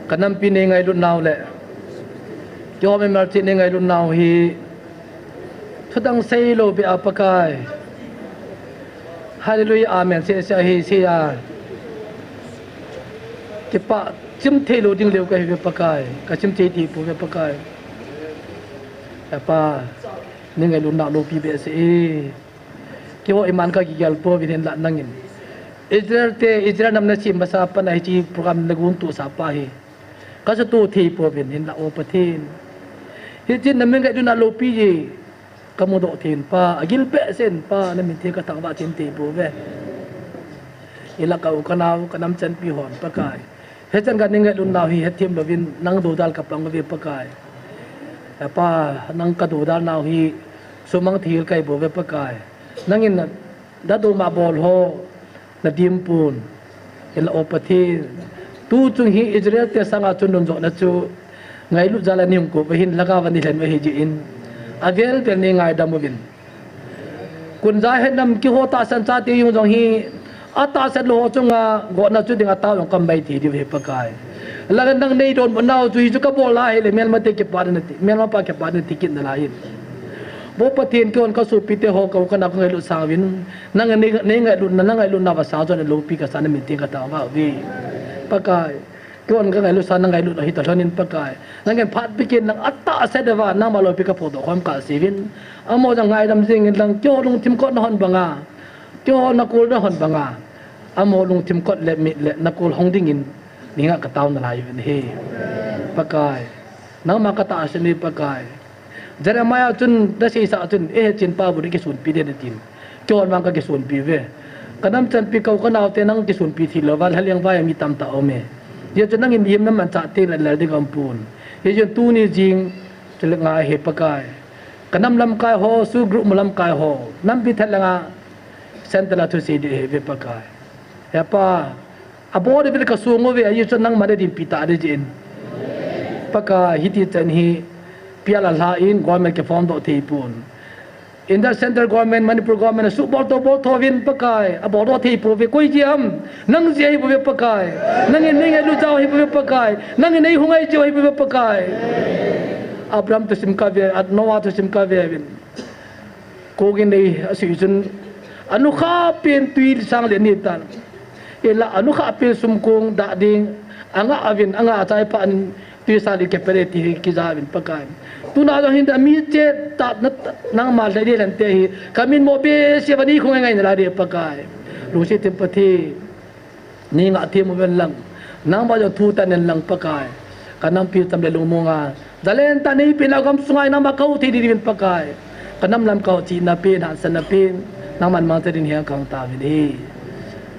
ka nampi nei ngailut nau le kihou mimal cheh nei ngailut nau hi thudang seilou beh a Pakai. Hallelujah, amen. Seh seh ahi seh a. Kipah chim theilou ding leu kahi ve Pakai. Ka chim thei thei pou ve Pakai. Apa, nei ngailut nau loupi behseh e. Kihou iman ka kigel pouvin hinlah nangin Israel te, Israel nam nasem masa a pat a hiche program nagon tohsa pa hi ka sutoh thei pouvin hinlah O Pathen. Hiche na min ngailut nau loupi hi ka mudoh thei in Pa, agil behseh in Pa, na min theng ka thangvah thei in thei pouve. Hinlah ka u ka nao, ka nam chanpi hon Pakai. Hichan gei nei ngailut nau hi hethem louvin nang doudal ka pang uve Pakai. Apa, nang ka doudal nau hi sumang thei kahi bouve Pakai. Nangin na, na dou ma bol ho, na dim pon. Hinlah O Pathen, tu chung hi Israel te sanga chun lungjona chu ngailut jal a nei hung kou uva hin lhagao va nei lhen uva hijeh in avel vel nei ngaidam uvin. Kunja het nam kihou tahsan chate jong jong hi atahsan lou ho chunga gotna chu ding a tao jong ka mai thei diu ahi Pakai. Langa nang nei donbut nau chu hichu ka bol lai hile melmate kipah in ati, melmapa kipah in ati kit nalai hin. Bo Pathen, keihon ka sopi te ho, ka u ka nao ka ngailut sang uvin. Nang nei, nei ngailutna, na ngailutna va sang jong loupi kasa na min theng ka thangvah uve. Pakai, keihon ka ngailut sa na ngailut ahi talhon in Pakai. Nangin phat pikin nang atahsa deuva nangma loupi ka phongdoh khom kal seuvin. Amaho jong ngaidam jing in lang keiho lungthim kot na hon banga, keiho na kol na hon banga, amaho lungthim kot le mit le na kol hong dingin ningah ka tao nalai uvin ahi. Pakai, nangma ka tahsan e Pakai. Jeremiah chun na seisa chun, "Ei hetchen pa bou na kisonpi ding," atin. Keihon vang ka kisonpi uve. Ka nam chanpi ka u ka naote nang kisonpi thei louva, lhaleng vai a mi tamtah aume. Hijeh chun nangin mihem na manchah teng le lel ding aumpon. Hijeh chun tuni jing, chule ngai he Pakai. Ka nam lamkai ho, SoO group mu lamkai ho, nampi thet langa central a thusei ding ahi ve Pakai. He Pa, abol ding vel ka song uve, ajeh chu nangman na dinpi ta ding jeh in. Pakai, hiti chan hi pial a lha in government kiform doh thei pon. India central government, Manipur government, asuh bol to bol tho uvin Pakai, abol doh thei pouve, koi jeh ham, nang jeh ahi bouve Pakai. Nangin nei ngailut jal ahi bouve Pakai. Nangin nei hung ngai jeh ahi bouve Pakai. Abraham thusim ka ve, Noah thusim ka ve uvin. Kong in nei asui chun, anukhah pen tui sang le ni tan. Hinlah anukhah pen sumkong dah ding, angah uvin, angah achai phat in tui sang le kipel e ti hi kija uvin Pakai. Tuna jong hin ami chet tah na, nangma lhai ding lhante hi, ka min mo behseh uva nei hung ngai ngai nalai ding Pakai. Lungset thim Pathen. Nei ngah thim uvin lang, nangma jong thu tan in lang Pakai. Ka nampi cham le lungmong a jalen tah nei pen a gam sunga nangma ka hou thei ding uvin Pakai. Ka nam lamkai ho chihna pen, hatsahna pen, nangman mangcha ding hen ka hung taovin ahi.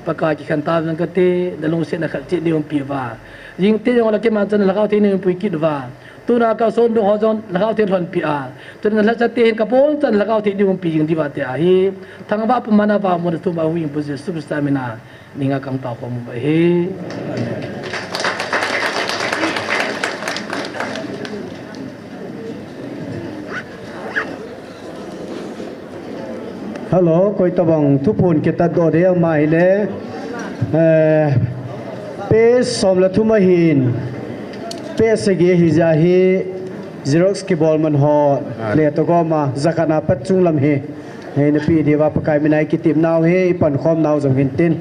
Pakai kikhen taovin kate, na lungsetna khat cheh nei umpi uva. Jingte jong la kimanchahna lhagao theng nei umpui kit uva. Tuna ka song dong ho jong lhagao theng lhonpi a. Tuna lhacha te hin ka bonchan lhagao theng nei umpi jing diuva tia hi. Thangvah pumna vangbohna thum a Huhhingpu Jesu Christa mina. Ningah ka hung tao khom uva ahi. Amen. Hello, koi tobang thuphon kitat doh ding ama hile, eh, page som le thum ahin, page sagi ahi jeh a hi, Xerox kibol man ho, le toh gom a, jakhat na pat chunglam hi. Hei, napi diuva Pakai mina i kitepnau hi, i pankhomnau jong hintin.